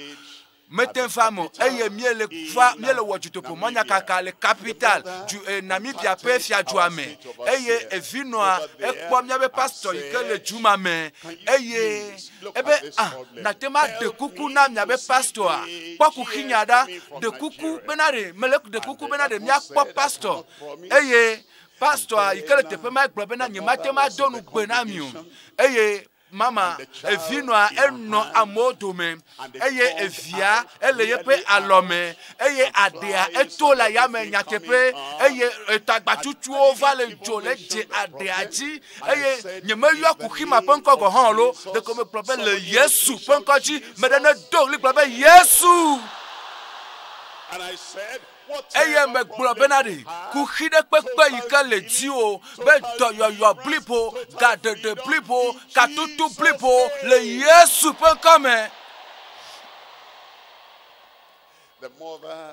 mete ŋu va eme o. Eye míele va míele wɔ dutoƒo mɔnyakaka le capital du Namibia ƒe fiadua me. Eye evinɔa ekpɔ míaƒe pastor yi ke le du ma me eye ebe ah nate ŋu aɖe kuku na miaƒe pastor kpɔ kuxinya ɖa, ɖe kuku bena ɖe mele ɖe kuku bena ɖe míakpɔ pastor. Eye pastor yi ke le teƒe ma egblɔ bena nyemate ŋu ado nugbe na mi o. Eye mama evinɔa enɔ amewo dome eye evia ele yeƒe alɔme eye aɖea eto le ayame nyateƒe eye etagbatsutsuwo va le dzo le dze aɖea dzi eye nyemeyɔ kuxi ma ƒe ŋkɔ gɔ̃ hã o lo. Ɖeko megblɔ be le Yesu ƒe ŋkɔ dzi meɖe ne do ɣli gblɔ be Yesu. Eye megblɔ bena ɖe kuxi ɖe kpekpe yi ke le dziwò be dɔyɔyɔ blibo, gaɖeɖe blibo, katutu blibo le Yesu ƒe ŋkɔ me.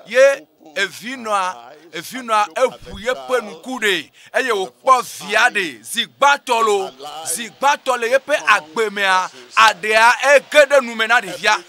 Ye evinɔa, evinɔa eʋu yeƒe ŋku ɖe eye wòkpɔ via ɖe zi gbãtɔ lo, zi gbãtɔ le yeƒe agbe mea, aɖea ege ɖe nume na ɖevia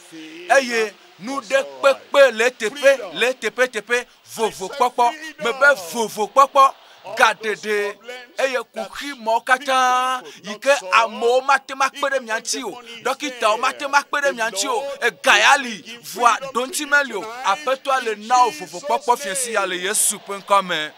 eye Nu ɖe kpekpe le teƒe le teƒe teƒe vovokpɔkpɔ mebe vovokpɔkpɔ gaɖeɖe eye kuxi mɔwo katã yi ke amewo mate ŋu akpe ɖe mia ŋuti o ɖɔkitawo mate ŋu akpe ɖe mia ŋuti o ega ya li voa ɖoŋtsi meli o aƒetɔa le na wo vovokpɔkpɔ fiasi ya le Yesu ƒe ŋkɔ me.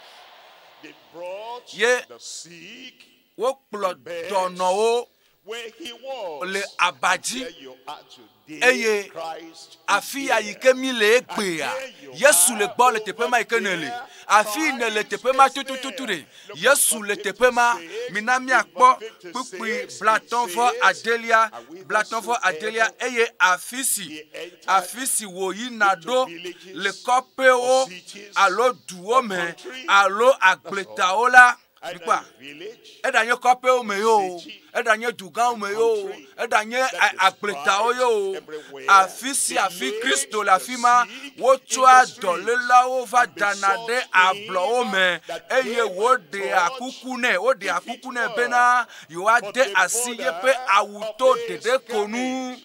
They brought Ye the sick wokplɔ dɔnɔwo where he was. le aba dzi There you are today. eye Christ is afi ya yi here. ke mi le egbea Yesu le gbɔ le teƒe ma yi ke ne le afi ne le teƒe ma tutututu ɖe Yesu le teƒe ma mina miakpɔ kpukpui 58 58 eye afi si afi si wòyina ɖo le kɔƒewo alo duwo me alo agbletawo la Either mikpɔa in village, eɖanye kɔƒewo me yo eɖanye dugãwo me yo eɖanye agbletawo yo afi sia afi Kristo le afi ma wotsɔa dɔlélawo va dana ɖe ablɔwo me eye woɖea kuku nɛ woɖea kuku nɛ bena yewoade asi yeƒe awuto ɖeɖe ko nu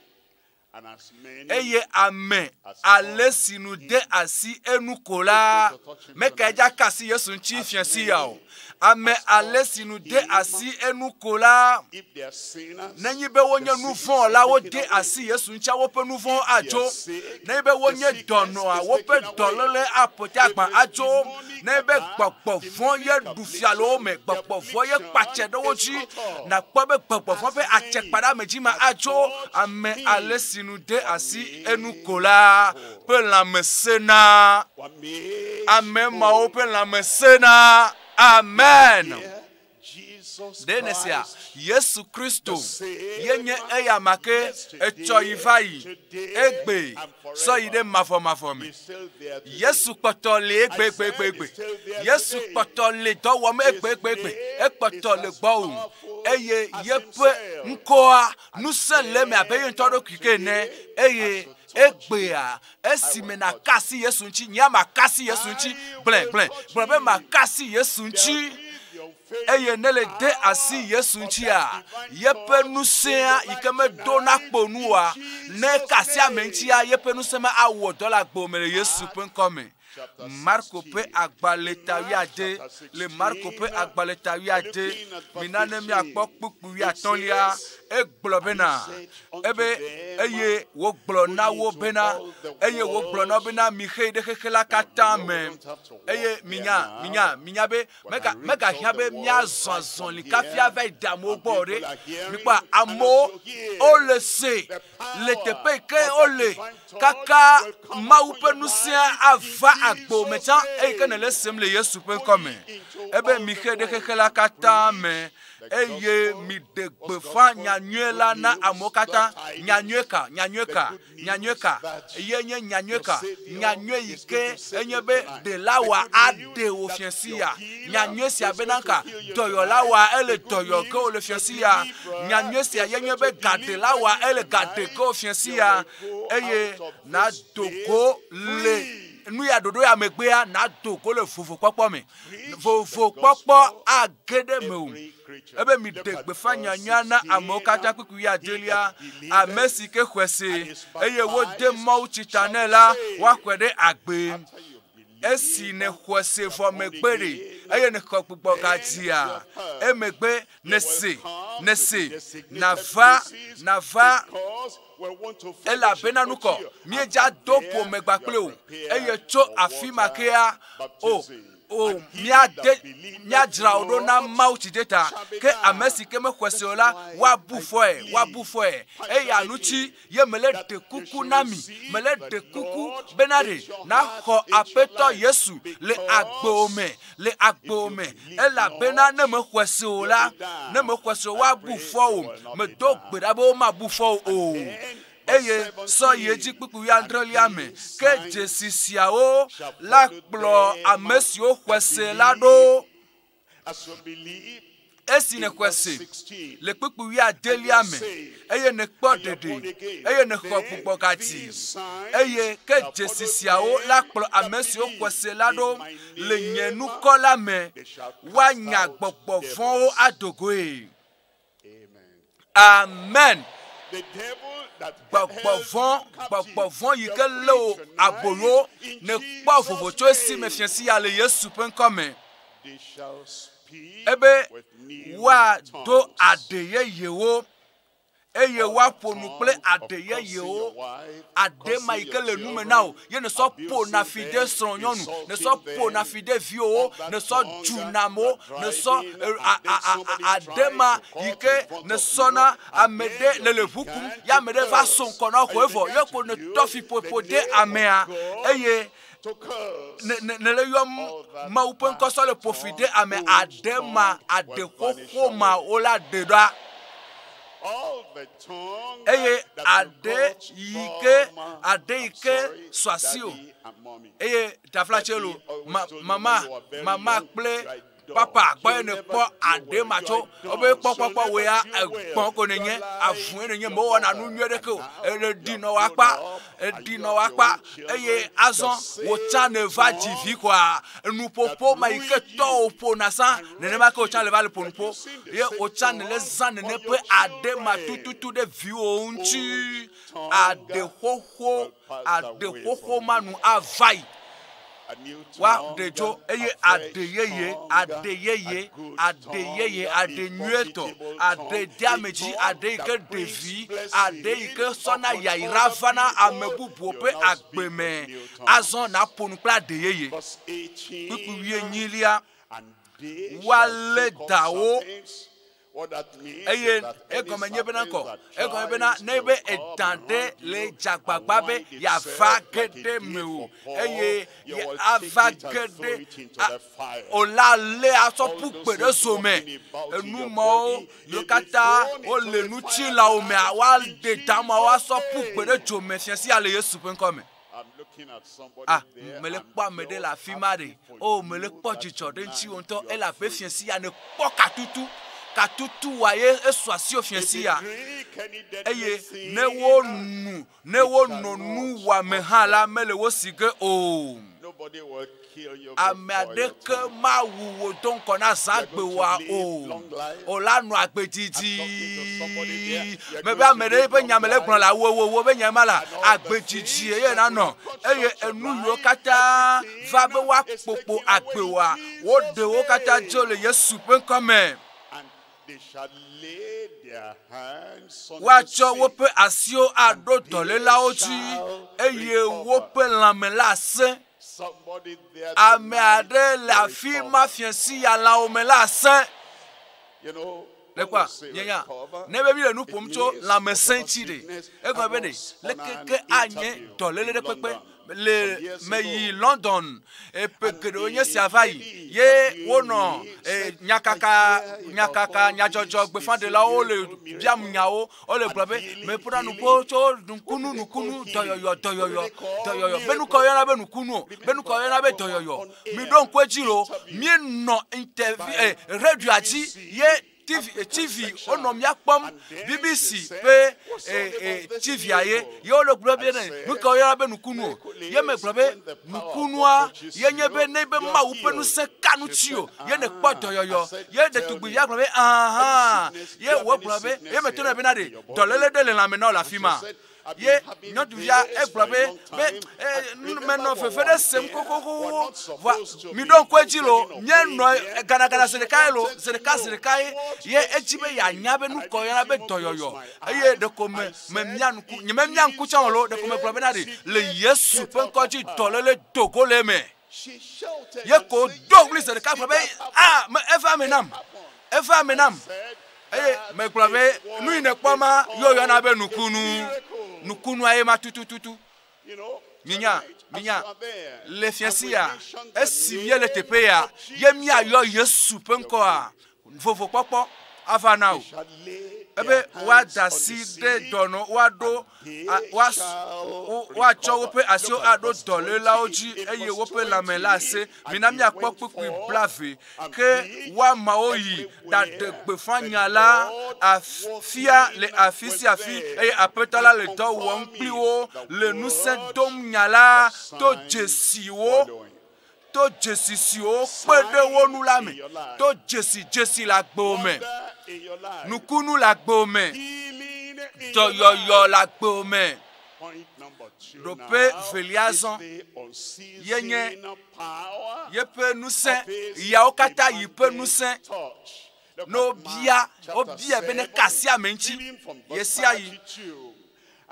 and as many eye ame ale si nu de asi enu ko la meka edza ka asi Yesu ŋuti fia si ya o ame ale si nu de asi enu ko la if they are sinners, nenye be wonye nu vɔ̃ la wode asi Yesu ŋutia woƒe nu vɔ̃wo adzo nenye be wonye dɔnɔa woƒe dɔléle aƒote agba adzo nenye be gbɔgbɔ vɔ̃ ye ɖu fia le wo me gbɔgbɔ vɔ̃ ye kpatse ɖe wo dzi nakpɔ be gbɔgbɔ vɔ̃ ƒe atsekpaɖeame dzi ma adzo ame ale si nu de asi enu ko la ƒe lãme sena were made ame mawo ƒe lãme sena amen. here. Jesus Ɖe ne sia Christ, Yesu Kristo ye nye eya ma ke etsɔ yi va yi egbe sɔ yi ɖe mavɔmavɔ me. is still there today. Yesu kpɔtɔ le egbegbegbe. Yesu kpɔtɔ le dɔ wɔm egbegbegbe. Ekpɔtɔ le gbɔwò eye yeƒe ŋkɔa ŋusẽ le eme abe ye ŋutɔ ɖokui ke ene eye egbea esime naka asi Yesu ŋuti nyea maka asi Yesu ŋuti gblẽ gblẽ gblɔ be maka asi Yesu ŋuti eye ne le de asi Yesu ŋutia yeƒe ŋusẽa yi ke medona kpo nu oa ne eka asi ame ŋutia yeƒe ŋusẽ ma awɔ dɔ le agbo me le Yesu ƒe ŋkɔ me. Marko ƒe agbalẽ ta wuiade le Marko ƒe agbalẽ ta wuiade mina ne miakpɔ kpukpui wuiatɔ̃lia egblɔ bena ebe eye wògblɔ na wo bena eye wògblɔ na wo bena mixe ɖe xexe la katã me eye minya minya minya be mega megahiã be miazɔ azɔli kafi ava yi da amewo gbɔ o ɖe mikpɔ amewo wole se le teƒe yi ke wole kaka Mawu ƒe ŋusẽa ava agbo me tsã eyi ke nele sem le Yesu ƒe ŋkɔ me ebe mixe ɖe xexe la katã me eye miɖe gbeƒã nyanyui la na amewo katã nyanyui ka nyanyui ka nyanyui ka ye nye nyanyui ka nyanyui yi ke enye be ɖela wa aɖe wò fia si ya nyanyui sia bena ka dɔyɔla wa ele dɔyɔ ge wò le fia si ya nyanyui sia ye nye be gaɖela wa ele gaɖe ge wò fia si ya eye nado go le nu ya ɖoɖo ya megbea nado go le vovokpɔkpɔ me vovokpɔkpɔ age ɖe me o ebe miɖe gbeƒã nyanyuia na amewo katã kpukpui wuiadelia ame si ke xɔe se eye wode Mawu tsita nɛ la woaxɔe ɖe agbe After you believe, esi ne xɔe se vɔ megbe ɖe eye ne xɔ gbugbɔ gadzia emegbe ne se ne se nava nava because we want to elabena fellowship nukɔ with you. míedza And do there ƒome kpakple you o are prepared eye tso for afi ma water kea o baptism. o And he míade that believeth míadzra wo ɖo na not Mawu tsideta shall be ke ame damned. si ke mexɔe se o That's la why woabu I fɔe plead woabu fɔe eya ŋuti ye mele that ɖe you kuku should na mi receive mele the ɖe kuku Lord bena ɖe into your naxɔ heart, into your aƒetɔ life. Yesu le agbewo Because me le agbewo if you me believe elabena not, ne mexɔe se o you'll la be damned. ne mexɔe se o I woabu pray fɔ you o will not be medo damned. gbe ɖa be womabu fɔ o o Then, verse eye sɔ yi edzi 17, kpukpui wuiadrelia and me these ke signs dzesi siawo shall la follow kplɔ them ame siwo xɔe that se la believe. ɖo As you believe esi in nèxɔe verse se 16, le kpukpui wuiadelia me eye nèkpɔ and you are ɖeɖe born again, eye nèxɔ then gbugbɔgadzi these signs eye ke shall dzesi follow siawo them la kplɔ that ame siwo believe xɔe se la in ɖo my le nye name. nukɔ la me They shall cast woanya out gbɔgbɔ vɔ̃wo devils. adogoe Amen. amen. Gbɔgbɔ vɔ̃ yi ke lé wò aboyo ne kpɔ vovo tso esi me fiasi ya le Yesu ƒe ŋkɔ me. Ebe woado aɖe yeyewo eye woaƒo nu kple aɖe yeyewo. Aɖe ma yi ke le nume na wò ye nesɔ ƒona fi ɖe srɔ̃nyɔnu, nesɔ ƒona fi ɖe viwòwo, nesɔ dzuna amewo, nesɔ aɖe ma yi ke nesɔ na ame ɖe le le ʋu kum ye ame ɖe va so ŋkɔ na wò evɔ ye ko netɔ fi ƒoƒo ɖe amea eye ne le yɔm Mawu ƒe ŋkɔ sɔ le ƒo fi ɖe ame. Aɖe ma, aɖe xoxo ma wola ɖe ɖa. Eye aɖe yi ke aɖe yi ke sɔ asi o eye taflatse lo mama mama kple papa gbɔ ye ne kpɔ aɖe ma tso wobe kpɔkpɔkpɔ wo ya egbɔn ko ne nye avu ye ne nye mewɔna nu nyuie ɖeke o ele ɖi nɔ woakpa eɖi nɔ woakpa eye azɔ wòtsa ne va dzi vi koa nuƒoƒo ma yi ke tɔwo ƒona sã nenema ke wòtsa le va le ƒo nuƒo ye wòtsa ne le zã nene ƒe aɖe ma tututu ɖe viwo ŋuti. Aɖe xoxo aɖe xoxo ma nu ava yi woaɖe dzo eye aɖe yeye aɖe yeye aɖe yeye aɖe nyuietɔ aɖe deamedzi aɖe yi ke ɖevi aɖe yi ke sɔna yayra vana ame bubuwo ƒe agbe me. Azɔ naƒo nu kple aɖe yeye. Kpukpui wuienyilia, woalé dawo eye egɔme nye bena kɔ egɔme bena ne be edã ɖe le dzagbagba be yeava ge ɖe me o eye ava ge ɖe o la lé asɔ ƒu gbe ɖe zo me. Enumawo yiwo katã wole ŋutilãwo mea woaɖe damawo asɔ ƒu gbe ɖe dzo me fiasi ya le Yesu ƒe ŋkɔ me. Ah, mele kpɔ ame ɖe le afi ma ɖe o mele kpɔ dzidzɔ ɖe ŋuti wo ŋutɔ elabe fiasi ya ne kpɔ katutu katutu wa ye esu asi wo fiasi ya eye ne wo nu ne wo nɔ nu wɔame hã la mele wo si ge o. Ame aɖeke mawu wò do ŋkɔ na zãgbe wa o o la nɔ agbe didi mebe ame ɖe ƒe nya me le gblɔ la wo wo wo be nya ma la agbe didi eye nanɔ eye enu yiwo katã va be woakpokpo agbe wa woɖe wo katã dzo le Yesu ƒe ŋkɔ me. Woatsɔ woƒe asiwo aɖo dɔlélawo dzi eye woƒe lãme la sẽ. Ame aɖe le afi ma fiasi ya lãwo me la sẽ. Le kpa nyenya ne be mi le nu ƒom tso lãmesẽ ŋuti ɖe egɔme be ɖe leke ke anye dɔléle ɖe kpekpe le meyi London eƒe geɖewo nye sia va yi ye wonɔ nyakaka nyakaka nyadzɔdzɔ gbeƒãɖelawo le biam nyawo wole gblɔ be meƒona nuƒo tso nukunu nukunu dɔyɔyɔ dɔyɔyɔ dɔyɔyɔ be nukɔ yɔna be nukunu o be nukɔ yɔna be dɔyɔyɔ mi ɖo ŋku edzi lo mienɔ interview radioa dzi ye TV TV wonɔ mía kpɔm BBC ƒe TV-a ye ye wole gblɔ be ne nu ka woyɔna be nukunu o ye me gblɔ be nukunua ye nye be ne be Mawu ƒe ŋusẽ ka ŋuti o ye ne kpɔ dɔyɔyɔ ye ɖetugbivia gblɔ be ahã ye wògblɔ be ye me to ne bena ɖe dɔléle ɖe le lãme na wò le afi ma ye nyɔnuvia egblɔ be be menɔ fefe ɖe sem kokokoko voa mi ɖo ŋku edzi lo míenɔ ganagana zi ɖeka ye lo zi ɖeka zi ɖeka ye ye edzi be yeanya be nu kɔ yɔna be dɔyɔyɔ eye ɖeko me me mia ŋku nye me mia ŋku tsã o lo ɖeko me gblɔ bena ɖe le Yesu ƒe ŋkɔ dzi dɔléle dogo le eme ye ko do ɣli zi ɖeka gblɔ be ah me eva eme nam eva eme nam eye megblɔ be nu yi ne kpɔ ma ye woyɔna be nukunu nukunua ye ma tutututu. Minya minya le fiasi ya esi míele teƒe ya ye míayɔ Yesu ƒe ŋkɔa vovokpɔkpɔ ava na wò ebe woada asi ɖe dɔnɔ woaɖo woatsɔ woƒe asiwo aɖo dɔlélawo dzi eye woƒe lãme la ase. Mina míakpɔ kpukpui 20 ke woamawo yi ɖaɖe gbeƒã nya la afia le afi sia afi eye Aƒetɔ la le dɔ wɔm kpli wo le ŋusẽ dom nya la to dzesiwo to dzesi siwo kpe ɖe wo ŋu la me to dzesi dzesi le agbewo me nukunu le agbewo me. in your Dɔyɔyɔ life. le agbewo me. Point number 2 Ɖoƒe now velia is zɔ the ye nye unceasing power yeƒe ŋusẽ of his yawo katã yi ƒe demanded ŋusẽ touch. Look ne at wobia Mark chapter wobia be ne 7, ka asi ame ŋuti reading from verse ɣe sia ɣi. 32.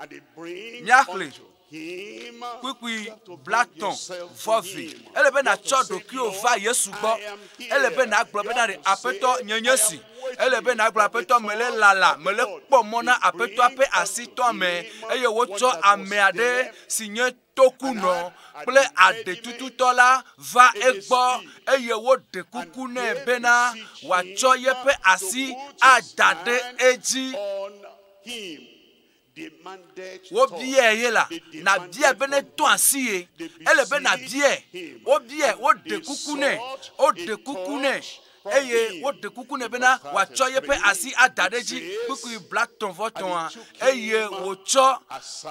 And they bring Míaxlẽ unto him, kpukpui you have to bring blatɔ̃ yourself to vɔ ve. him. Ele be You have nàtsɔ to say, ɖokuiwò va Lord, Yesu gbɔ. I am here. Ele be nàgblɔ You bena have ɖe to say, Aƒetɔ nye nye I si. am waiting Ele be nàgblɔ for the Aƒetɔ mele touch lala, of the mele Lord. kpɔ mɔ na They Aƒetɔa bring ƒe asi unto tɔ me him eye one wotsɔ that was ame aɖe deaf si nye tokunɔ kple aɖetututɔ la va in his egbɔ speech. eye woɖe kuku And nɛ they bena beseech wòatsɔ him yeƒe to asi put his ada ɖe hand edzi. on him. Demanded touch. Wobiae ye la, They nàbiae demanded be ne from tɔ him. asi ye. They Ele be beseeched nàbiae. him. Wobiae, And woɖe they kuku nɛ. sought Woɖe a kuku nɛ. touch from Eye him. woɖe kuku nɛ In bena verse wòatsɔ yeƒe 33, asi ada it ɖe edzi. says, Kpukpui blatɔ̃ vɔ and tɔ̃a. he took Eye him wòtsɔ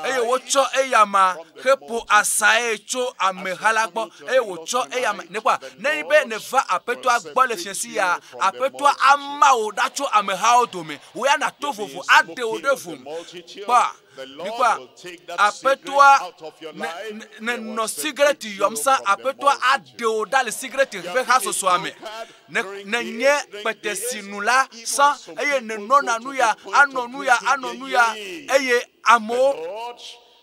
eye wotsɔ aside eyama from the heƒo multitude. asae tso As ameha you're la gbɔ. coming to Eye the Lord wòtsɔ eyama tonight, nekpɔa the nenye be Lord nèva will Aƒetɔa gbɔ le separate fiasi you ya, from the Aƒetɔa multitude. ama wò ɖa tso amehawo dome. Wò ya nàto You'll be vovo aɖe wò smoking ɖe with the vo. multitude. Kpɔa, The Lord mikpɔa, will take that cigarette Aƒetɔa out of your ne life. ne He nenɔ will sigareti separate you yɔm sã from the Aƒetɔa aɖe multitude. wò ɖa le sigareti You ƒe have been a hasosoa me. drunkard, Ne drink nenye this, drink this. kpetesinu la Even sã some eye people go nenɔna to nu the ya, point anɔ of nu ya, drinking anɔ their nu ya urine. eye The amewo Lord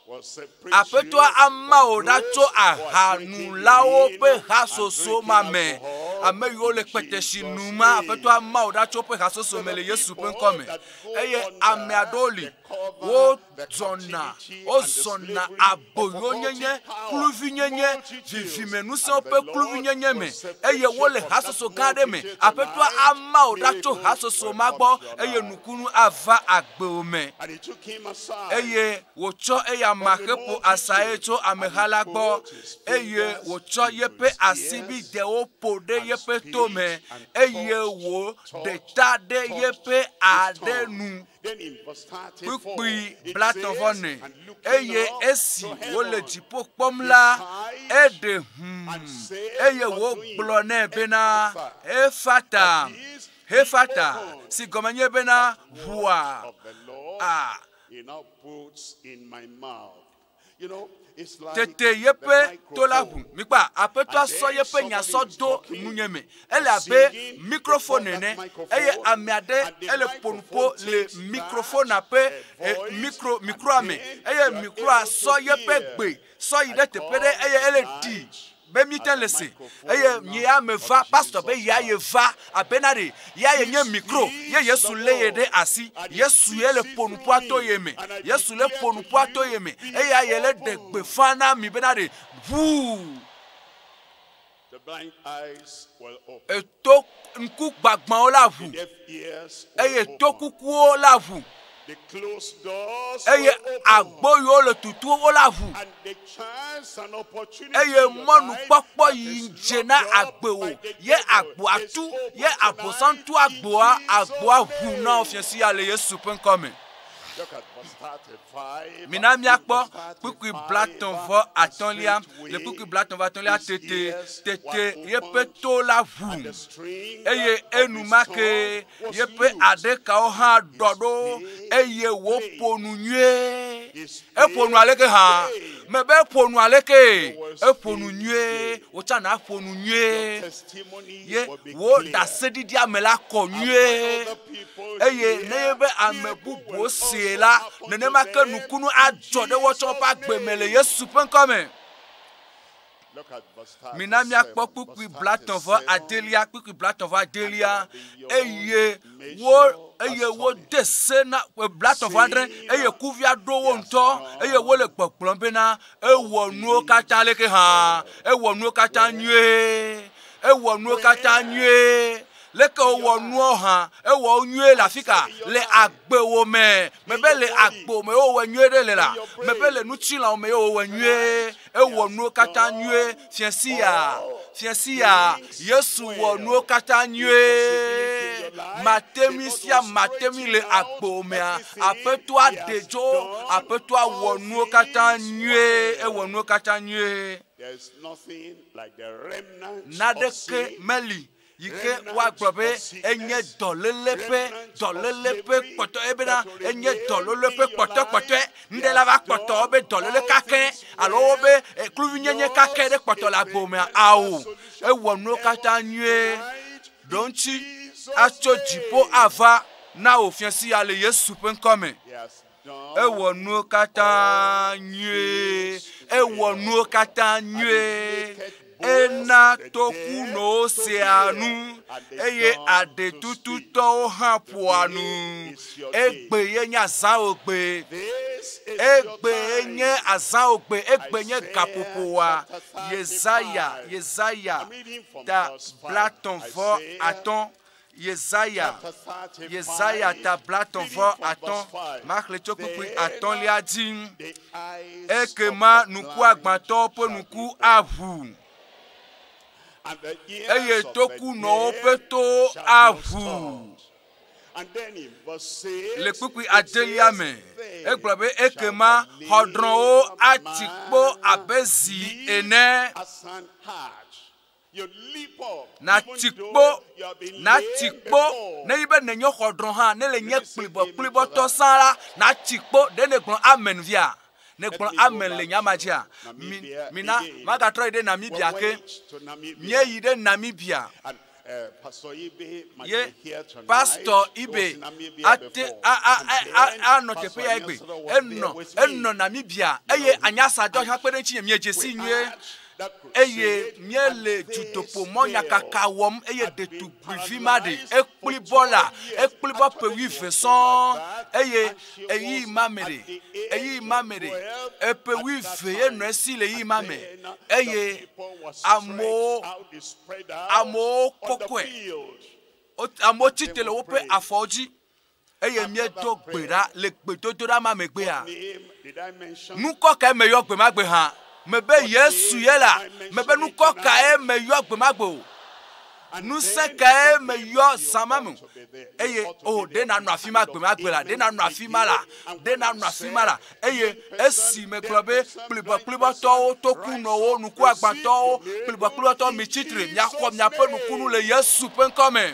will separate Aƒetɔa you ama from wò ɖa those tso who are drinking ahanulawo urine ƒe and hasoso drinking ma me. alcohol Ame yiwo le in kpetesi Jesus' num ma, Aƒetɔa name. ama wò ɖa tso woƒe hasoso So me the le Yesu ƒe people ŋkɔ me. that go Eye ame under aɖewo li, the cover, the wozɔna, captivity, and the wozɔna slavery of aboyonyenye, occultic power, kluvinyenye, multitudes, vivimenusẽwo and the ƒe Lord kluvinyenye will me separate eye you wole from that hasoso gã aɖe me. multitude Aƒetɔa tonight. ama wò ɖa tso Miracles hasoso will ma come gbɔ to your eye life. nukunu ava agbewò me. And he took him aside Eye wòtsɔ eyama from the heƒo asae multitude, tso and ameha he la gbɔ put his eye fingers wòtsɔ into yeƒe his asi ears bidewo ƒo ɖe and yeƒe tome spit and eye touched, wòɖe touched, ta ɖe touched yeƒe his aɖe tongue. nu. Then in verse 34, Kpukpui it blatɔ̃ vɔ says, ne. and looking Eye up esi to wòle heaven, dziƒo kpɔm he la, sighed eɖe hũu and said eye unto him, wògblɔ nɛ bena, Ephphatha, Efata, that is, be Hefata, opened. si gɔme nye bena That word ʋua. of the Lord Ah. he now puts in my mouth. You know, it's like Tete the yeƒe to la ʋu. microphone. Mikpa, Aƒetɔa And sɔ then yeƒe nya somebody sɔ is do talking nunye me. or Ele abe singing, they call microphone that ene eye microphone, ame aɖe and the ele ƒo nu microphone ƒo le takes that microphonea ƒe voice, micro and microa me then eye you are microa able sɔ to yeƒe hear. gbe sɔ yi I ɖe teƒe ɖe come eye ele ɖi tonight be mi te at le the se eye microphone nye ya me of va pastor be Jesus ya ye Christ. va abena ɖe ya ye He nye micro ye speaks Yesu the lé ye ɖe word, asi and he Yesu ye le speaks it ƒo nu through ƒua to me. ye me And I Yesu le declare ƒo nu to ƒua to you, ye me be eya ye le ɖe opened. gbeƒã na mi bena ɖe ʋuu The blind eyes will open. eto ŋku gbagbãwo la The ʋu deaf ears will eye open. to kukuwo la ʋu The closed doors eye will open. agbo yiwo le tutuwo la ʋu And the chance and opportunity eye in your life mɔnukpɔkpɔ that yi is dze na locked up agbewo by the ye devil agboa is tu open ye abosam tonight tu in agboa agboa Jesus' ʋu na wo name. fiasi ya le Yesu ƒe ŋkɔ me. Look at verse 35. Mina In míakpɔ verse kpukpui 35, blatɔ̃ vɔ and atɔ̃lia le straightway kpukpui blatɔ̃ vɔ atɔ̃lia his tete ears were tete yeƒe opened, to la and ʋu the string eye of his enumake tongue was yeƒe loosed, aɖekawo hã and ɖɔ he ɖo spake eye wòƒo plain. nu nyuie. He Eƒo nu spake aleke hã? plain. Mebe eƒo nu aleke? You will Eƒo nu speak nyuie. plain. Wòtsa na ƒo nu Your nyuie. testimony Ye will be wò clear. ɖaseɖiɖia me la kɔ And when nyuie. other people Eye ne hear, ye be ame miracle bubuwo will see also la, happen to nenema ke them nukunu in adzɔ ɖe wotsɔ woƒe Jesus' agbe me le name. Yesu ƒe ŋkɔ me. Look at verse Mina míakpɔ 37. kpukpui Verse blatɔ̃ vɔ 37. adelia kpukpui blatɔ̃ vɔ And they adelia were eye beyond wo measure eye wode astonished, se na blatɔ̃ vɔ adre saying, eye kuvia ɖo wo He has ŋutɔ eye wole done gbɔgblɔm bena all ewɔ nuwo things katã leke hã well. ewɔ nuwo katã Where? nyuie ewɔ nuwo katã Where? nyuie leke In your wòwɔ nuwo life. hã ewɔ wo nyuie le I afi ka say in your le life. agbewo me In mebe your le body. agbo me wowɔ nyuie ɖe le la In your mebe brain. le ŋutilãwo me wowɔ nyuie Tonight, he ewɔ has nuwo katã done nyuie fiasi ya all fiasi ya things Yesu wɔ nuwo well. katã The possibility in nyuie your life, the matemi Lord sia will matemi straighten le out agbo mea everything. aƒetɔa He ɖe has dzo done aƒetɔa wɔ all nuwo katã things nyuie ewɔ well. nuwo katã nyuie There is nothing like the remnant of naneke sin. meli yi ke woagblɔ be enye dɔléle ƒe dɔléle ƒe kpɔtɔ ebena enye dɔléle ƒe kpɔtɔkpɔtɔe nu ɖe la va kpɔtɔ wobe dɔléle kakɛ alo wobe kluvinyenye kakɛ ɖe kpɔtɔ le agbo mea awo ewɔ nuwo katã nyuie ɖo ŋuti atso dziƒo ava na wò fiasi ya le Yesu ƒe ŋkɔ me. He has done Ewɔ nuwo katã nyuie. Ewɔ nuwo katã nyuie. Ena tokunɔwo sea nu eye aɖetututɔwo hã ƒoa nu. Egbe ye nye azãwògbe. This is your Egbe ye time. nye azãwògbe. Egbe nye gaƒoƒoa. Yesaya, Yesaya I'm reading from ta verse 5. blatɔ̃ vɔ Isaiah atɔ̃. Yesaya. chapter 35, Yesaya ta blatɔ̃ reading vɔ from verse atɔ̃. 5. Maxlẽ tso kpukpui Then atɔ̃lia dzi. the eyes of Ekema the nuku blind agbãtɔwo ƒe shall nuku be opened, aʋu and the ears eye of the tokunɔwo deaf ƒe towo shall be aʋu. unstopped. And then in verse 6, Le kpukpui it adelia says, me, "Then egblɔ be shall ekema the xɔdrɔ̃wo lame ati kpo man abe zi leap ene. as an hart. You leap up, Nati even kpo, though you have been nati lame kpo. before. Ne yi be nenye xɔdrɔ̃ hã, ne le nye Let me say kplibɔ amen to kplibɔtɔ that. sã la, nati kpo. Ɖe ne gblɔ amen via? Ne Let gblɔ me go amen le back nyama to dzia? Mi Namibia mina again. magatrɔ yi ɖe We Namibia ke. went to Namibia. Míeyi ɖe Namibia. And Pastor Ibe might Ye be here tonight. Pastor He was Ibe in Namibia ate before. a a And a then a anɔ Pastor teƒe ya egbe. Nyasodo was there Enɔ with me. enɔ Namibia eye anyasadɔ hã kpe ɖe ŋutinye miedze We si nyuie. had that Eye crusade, míele and this dutoƒo girl mɔnyakaka wɔm eye had been ɖetugbivi ma ɖe paralyzed for ekplibɔ la 12 years. ekplibɔ ƒe Actually, she wuieve was sɔŋ like that, eye and she eyi was ma me at ɖe the eyi age ma of me ɖe 12 eƒe at that wuieve ye time. nɔ esi le yi And ma me then the eye people were amewo stretched out, they spread out amewo on the kɔkɔe field. amewo tsitre le woƒe afɔwo dzi eye míedo gbe ɖa le gbedodoɖa ma megbea Name did I mention? nukɔ kae meyɔ gbe ma gbe hã mebe Yesu ye la mebe nukɔ kae meyɔ gbe ma gbe o And ŋusẽ then kae the meyɔ people, zã ma me you ought to be there. eye You ought to o be ɖe there. nanɔ afi ma gbe ma gbe la ɖe nanɔ afi ma la And ɖe when I nanɔ afi ma la said, eye lame person, esi megblɔ deaf be person, blind kplibɔkplibɔtɔwo person, tokunɔwo rise up, nukuagbãtɔwo receive your miracle kplibɔkplibɔtɔwo in mitsitre miaxɔ Jesus' miaƒe nukunu le name. Yesu ƒe ŋkɔ me.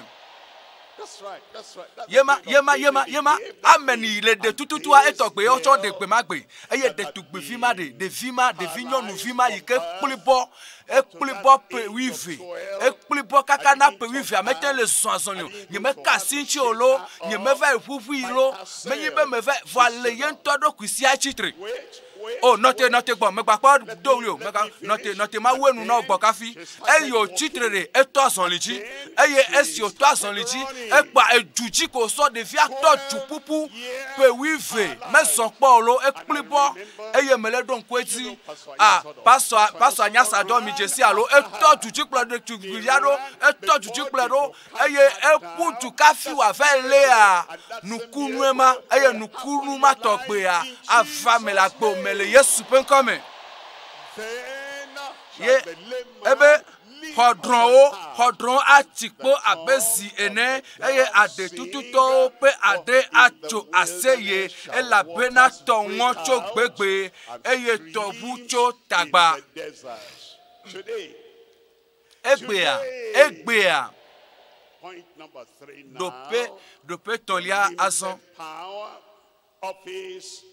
That's right, that's right. That's the yema kind of yema thing yema they yema gave that amen day. yi le And ɖetututua this etɔgbe ye wotsɔ ɖe girl gbe ma gbe eye that had ɖetugbivi ma ɖe been ɖevi ma ɖevi nyɔnuvi ma yi paralyzed ke from birth kplibɔ up to ekplibɔ that ƒe age of wuieve 12, ekplibɔ I kaka na didn't ƒe touch wuieve amete her. le zɔn azɔli I o didn't nye go me to ka her asi to ŋuti o shake lo her nye up me va yi ʋuʋui by lo menye be herself. me va She vɔa le stood ye up. ŋutɔ ɖokui sia tsitre Wait, wait, o nɔte wait. nɔte gbɔ megbakpɔ Let do me wuli o let mega me nɔte finish. nɔte ma And wu enu na wo then gbɔ kafi she eye started wòtsitre walking. ɖe etɔ azɔli dzi Then eye she esi wòtɔ started azɔli dzi running. ekpa edu dzi ko sɔ ɖevia tɔ du 12 ƒuƒu years ƒe wuieve mezɔ paralyzed. kpɔ o lo And I ekplibɔ remember, eye mele ɖo ŋku you edzi know, Pastor a Nyasodo. pastor Pastor pastor Nyasodo nyasadɔ mi ran dzesi alo after etɔ her. du dzi kplɔ They ɖetugbivia ɖo ran etɔ du dzi before kplɔe they ɖo could catch eye her eƒu du down. kafi That's wòava miracle. lea And that's a nukunue ma miracle eye will happen nukunu in ma your life tɔgbea in ava me le Jesus' agbo me le name. Yesu ƒe ŋkɔ me. Then Ye shall the lame ebe man leap as an xɔdrɔ̃wo hart, xɔdrɔ̃wo and ati the kpo abe tongue zi of ene the eye dumb sing, aɖetututɔwo ƒe for aɖe in the atso aseye wilderness shall elabena waters tɔ break ŋɔ tso out gbegbe and eye tɔʋu streams tso in tagba. the desert. Today, Egbea today, egbea point number 3 ɖoƒe now, ɖoƒe the tɔ̃lia azɔ limited power of his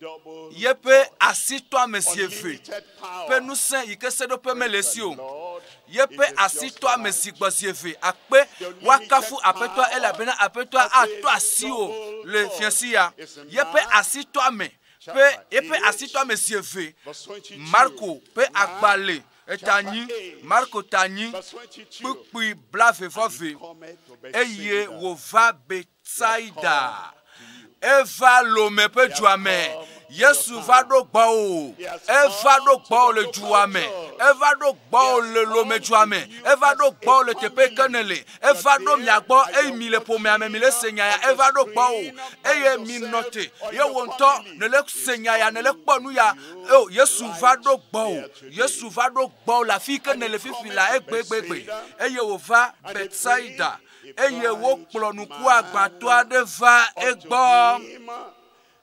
double yeƒe touch. asitɔame zi eve Unlimited ƒe power. ŋusẽ yi ke seɖoƒe mele Praise esi the o. Lord. It yeƒe is just asitɔame right. si gbɔ zi eve akpe The woakafu unlimited aƒetɔa power elabena aƒetɔa of atɔ his asi o double le touch fiasi ya is in yeƒe Mark asitɔame ƒe chapter yeƒe 8, asitɔame zi eve verse 22. Marko ƒe Mark agbalẽ chapter etanyi 8, Marko tanyi verse 22. kpukpui blaeve vɔ And he ve cometh to eye Bethsaida. wòva He has Betsaida come to you. eva Lome ƒe He has dua me come to your Yesu va town. ɖo gbɔwò He has eva come ɖo to gbɔwò the le local dua me church. eva ɖo He gbɔwò has le Lome come dua to me you eva as ɖo a gbɔwò le teƒe ke family. ne le You are eva ɖo there mia gbɔ and eye you're mi le ƒomea me mi le se watching nya ya on the eva ɖo gbɔwò screen by eye mi nɔ yourself te or ye your wò ŋutɔ family. ne le He's se nya ya ne le coming kpɔ to nu ya you eo Yesu va right ɖo gbɔwò there today. Yesu va ɖo gbɔwò le afi yi ke And ne he le fifi cometh la to egbegbegbe Bethsaida, eye wòva and they bring Betsaida a eye blind wokplɔ nuku man agbãtɔ aɖe va unto egbɔ. him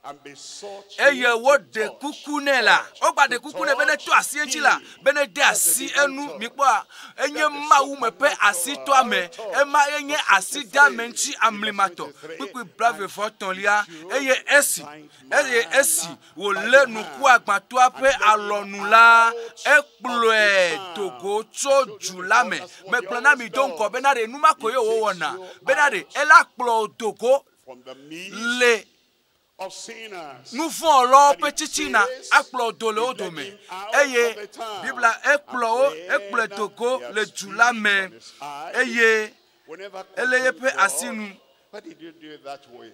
And besought eye him woɖe to touch, kuku nɛ la wogba ɖe to kuku nɛ be ne touch to asi eŋuti la him. be ne de asi enu mikpɔa enye mawu me ƒe asitɔame ema enye asidame ŋuti amlimatɔ kpukpui blaeve tɔ̃lia eye esi eye esi wòlé nukuagbãtɔa ƒe alɔnu la ekplɔe dogo tso du la me megblɔ na mi do ŋgɔ bena ɖe nu ma ko ye wòwɔna bena ɖe ela kplɔ wò dogo From the midst le of sinners. nuvɔ̃lɔwo ƒe tsitsina akplɔ do le wo dome eye biblia ekplɔ wo ekplɔe dogo le du la me eye Whenever ele question yeƒe God, asinu. Why did you do it that way?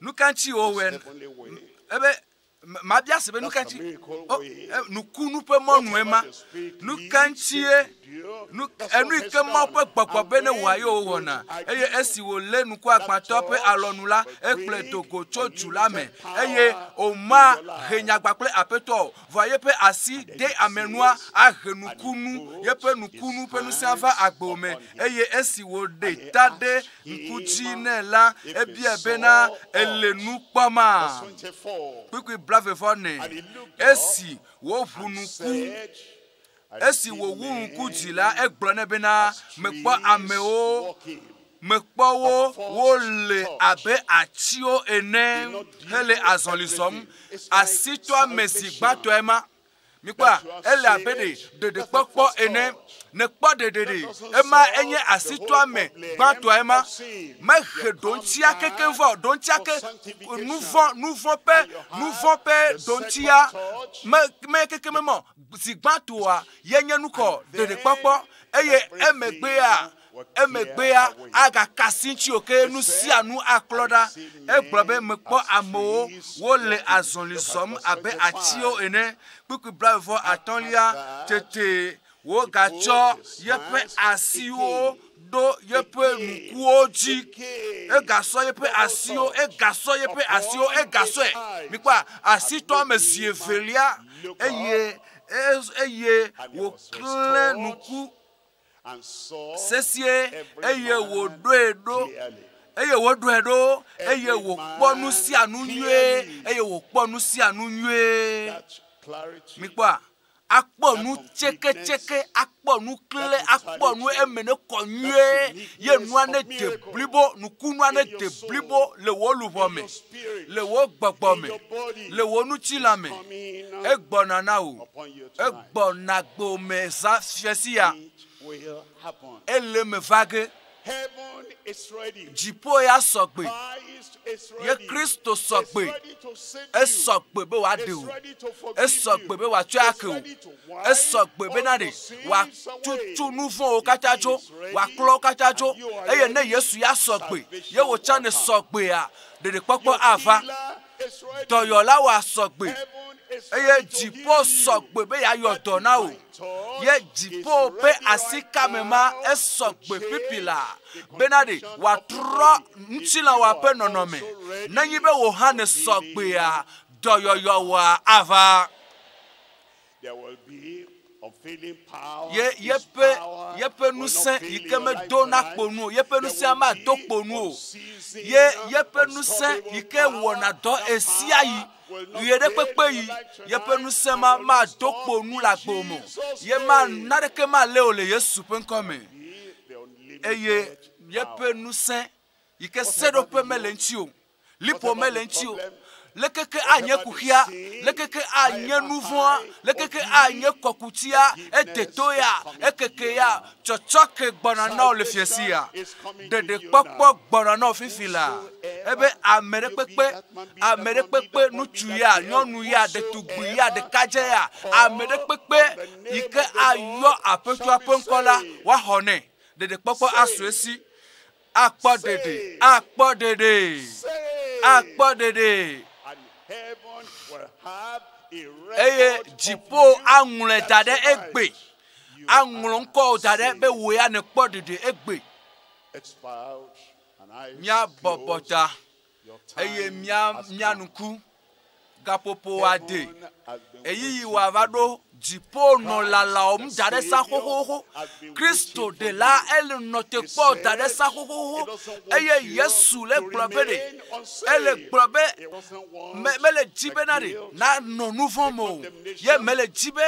nu ka ŋuti wòwɔe Heavenly way. ebe mabia se be nu ka That's ŋuti the miracle o way. e, nukunu ƒe mɔnue ma Whatever the Spirit nu leads ka you ŋutie to do, nu that's enu what yi is ke Mawu done. ƒe gbɔgbɔ And be ne when wòa ye you wòwɔna put eye ideal, esi wòlé nukuagbãtɔ ƒe that alɔnu la touch ekplɔe will dogo tso bring du la me unlimited power eye in wòma your life. he nyagba kple aƒetɔ o vɔa yeƒe asi de amenua ahe nukunu yeƒe nukunu ƒe ŋusẽ va agbo me eye esi wòɖe ta ɖe ŋku dzi nɛ la ebia bena ele nu kpɔma Verse 24. kpukpui blaeve vɔ ne And he looked up esi wòʋu and ŋku said, I esi see wòwu ŋku men dzi la egblɔ nɛ bena as mekpɔ trees amewo walking. mekpɔ wo wole abe atiwo ene hele azɔli zɔm asitɔame zi gbãtɔe ma mikpɔa ele abe ɖe ɖeɖekpɔkpɔ ene nekpɔ ɖeɖeɖe ema enye asitɔame gbãtɔe ma mehe ɖoŋtsia keke vɔ ɖoŋtsia ke nuvɔ nuvɔ ƒe nuvɔ ƒe ɖoŋtsia me me keke me mɔ zi gbãtɔa yenye nukɔ ɖeɖekpɔkpɔ eye emegbea emegbea agakasi ŋuti o ke nu sia nu aklɔ ɖa egblɔ be mekpɔ amewo wole azɔli zɔm abe atiwo ene kpukpui blaeve atɔ̃lia tete wogatsɔ yeƒe asiwo ɖo yeƒe ŋkuwo dzi egasɔ yeƒe asiwo egasɔ yeƒe asiwo egasɔe mikpɔa asitɔ zi evelia eye eye wòklẽ ŋku And saw sesĩe every eye man wòɖoe ɖo clearly. eye wòɖoe ɖo eye wòkpɔ nu sia nu nyuie eye wòkpɔ nu sia nu nyuie That clarity, mikpɔa akpɔ nu tseketseke akpɔ nu kle akpɔ nu eme ne kɔ nyuie ye nua ne de blibo nukunua ne de blibo le wò luʋɔ me your spirit, le wò gbɔgbɔ in me your body, le wò ŋutilã me coming egbɔna na wò upon you tonight. egbɔna gbome zã fiasi ya It will happen. ele me va ge Heaven is ready. dziƒo ya sɔgbe Christ is ye ready. kristo Is sɔgbe ready to save you. esɔgbe be wòaɖe Is wò ready to forgive esɔgbe you. be wòatsɔe Is ake wò ready to wipe esɔgbe bena all ɖe your sins away. wòatutu nu vɔ̃wo katã tso He is ready, wòaklɔ wo katã tso and you are eye ne ready. yesu ya sɔgbe ye Salvation wò tsã ne will come. sɔgbea ɖeɖekpɔkpɔ Your ava healer is ready. dɔyɔla wòa sɔgbe Heaven is eye ready to dziƒo heal you. sɔgbe be yeayɔ dɔ na wò ye dziƒo ƒe asikame ma esɔgbe pipi la bena ɖe wòatrɔ ŋutilã wòa ƒe nɔnɔme nenye be wò hã ne sɔgbea dɔyɔyɔ wòa ava There will be unfailing power. ye His yeƒe power yeƒe will not ŋusẽ fail yi in ke your life medona tonight. kponu o yeƒe There ŋusẽa will mado be kponu o unceasing, ye yeƒe ŋusẽ yi ke unstoppable wɔna dɔ power. That esiayi power will not ɣe ɖe fail kpekpe in yi your life yeƒe tonight ŋusẽ and ma will not mado stop kponu in le agbo me o Jesus' ye ma name. naneke malé o le yesu ƒe ŋkɔ me Be the unlimited eye yeƒe power. ŋusẽ yi ke seɖoƒe mele ŋuti o liƒo mele ŋuti o lekeke anye kuxia lekeke anye nuvɔa lekeke anye kɔkutia edeto ya ekeke ya tsɔtsɔke gbɔna na wo le fiasi ya ɖeɖekpɔkpɔ gbɔna na wo fifi la ebe ame ɖe kpekpe ame ɖe kpekpe ŋutsu ya nyɔnu ya ɖetugbi ya ɖekadze ya ame ɖe kpekpe yi ke ayɔ aƒetɔa ƒe ŋkɔ la woaxɔ nɛ ɖeɖekpɔkpɔ asu esi akpɔ ɖeɖe akpɔ ɖeɖe Say, akpɔ ɖeɖe and heaven will have a eye record of dziƒo you aŋlɔe da ɖe that egbe tonight you aŋlɔ are ŋkɔwo da ɖe be saved. wò ya nèkpɔ ɖeɖe egbe It's bowed and eyes míabɔbɔ closed. ta Your time eye mía has mía come. ŋku Gaƒoƒo ade Heaven has been eyiyi waiting wòava for ɖo you. dziƒo nɔ lalawòm da ɖe sa xoxoxo Kristo ɖela ele nɔ te kpɔ da ɖe sa xoxoxo eye Yesu le gblɔ be ɖe ele gblɔ be He doesn't want me mele dzi the bena ɖe guilt nanɔ nu vɔ̃ me o ye mele dzi be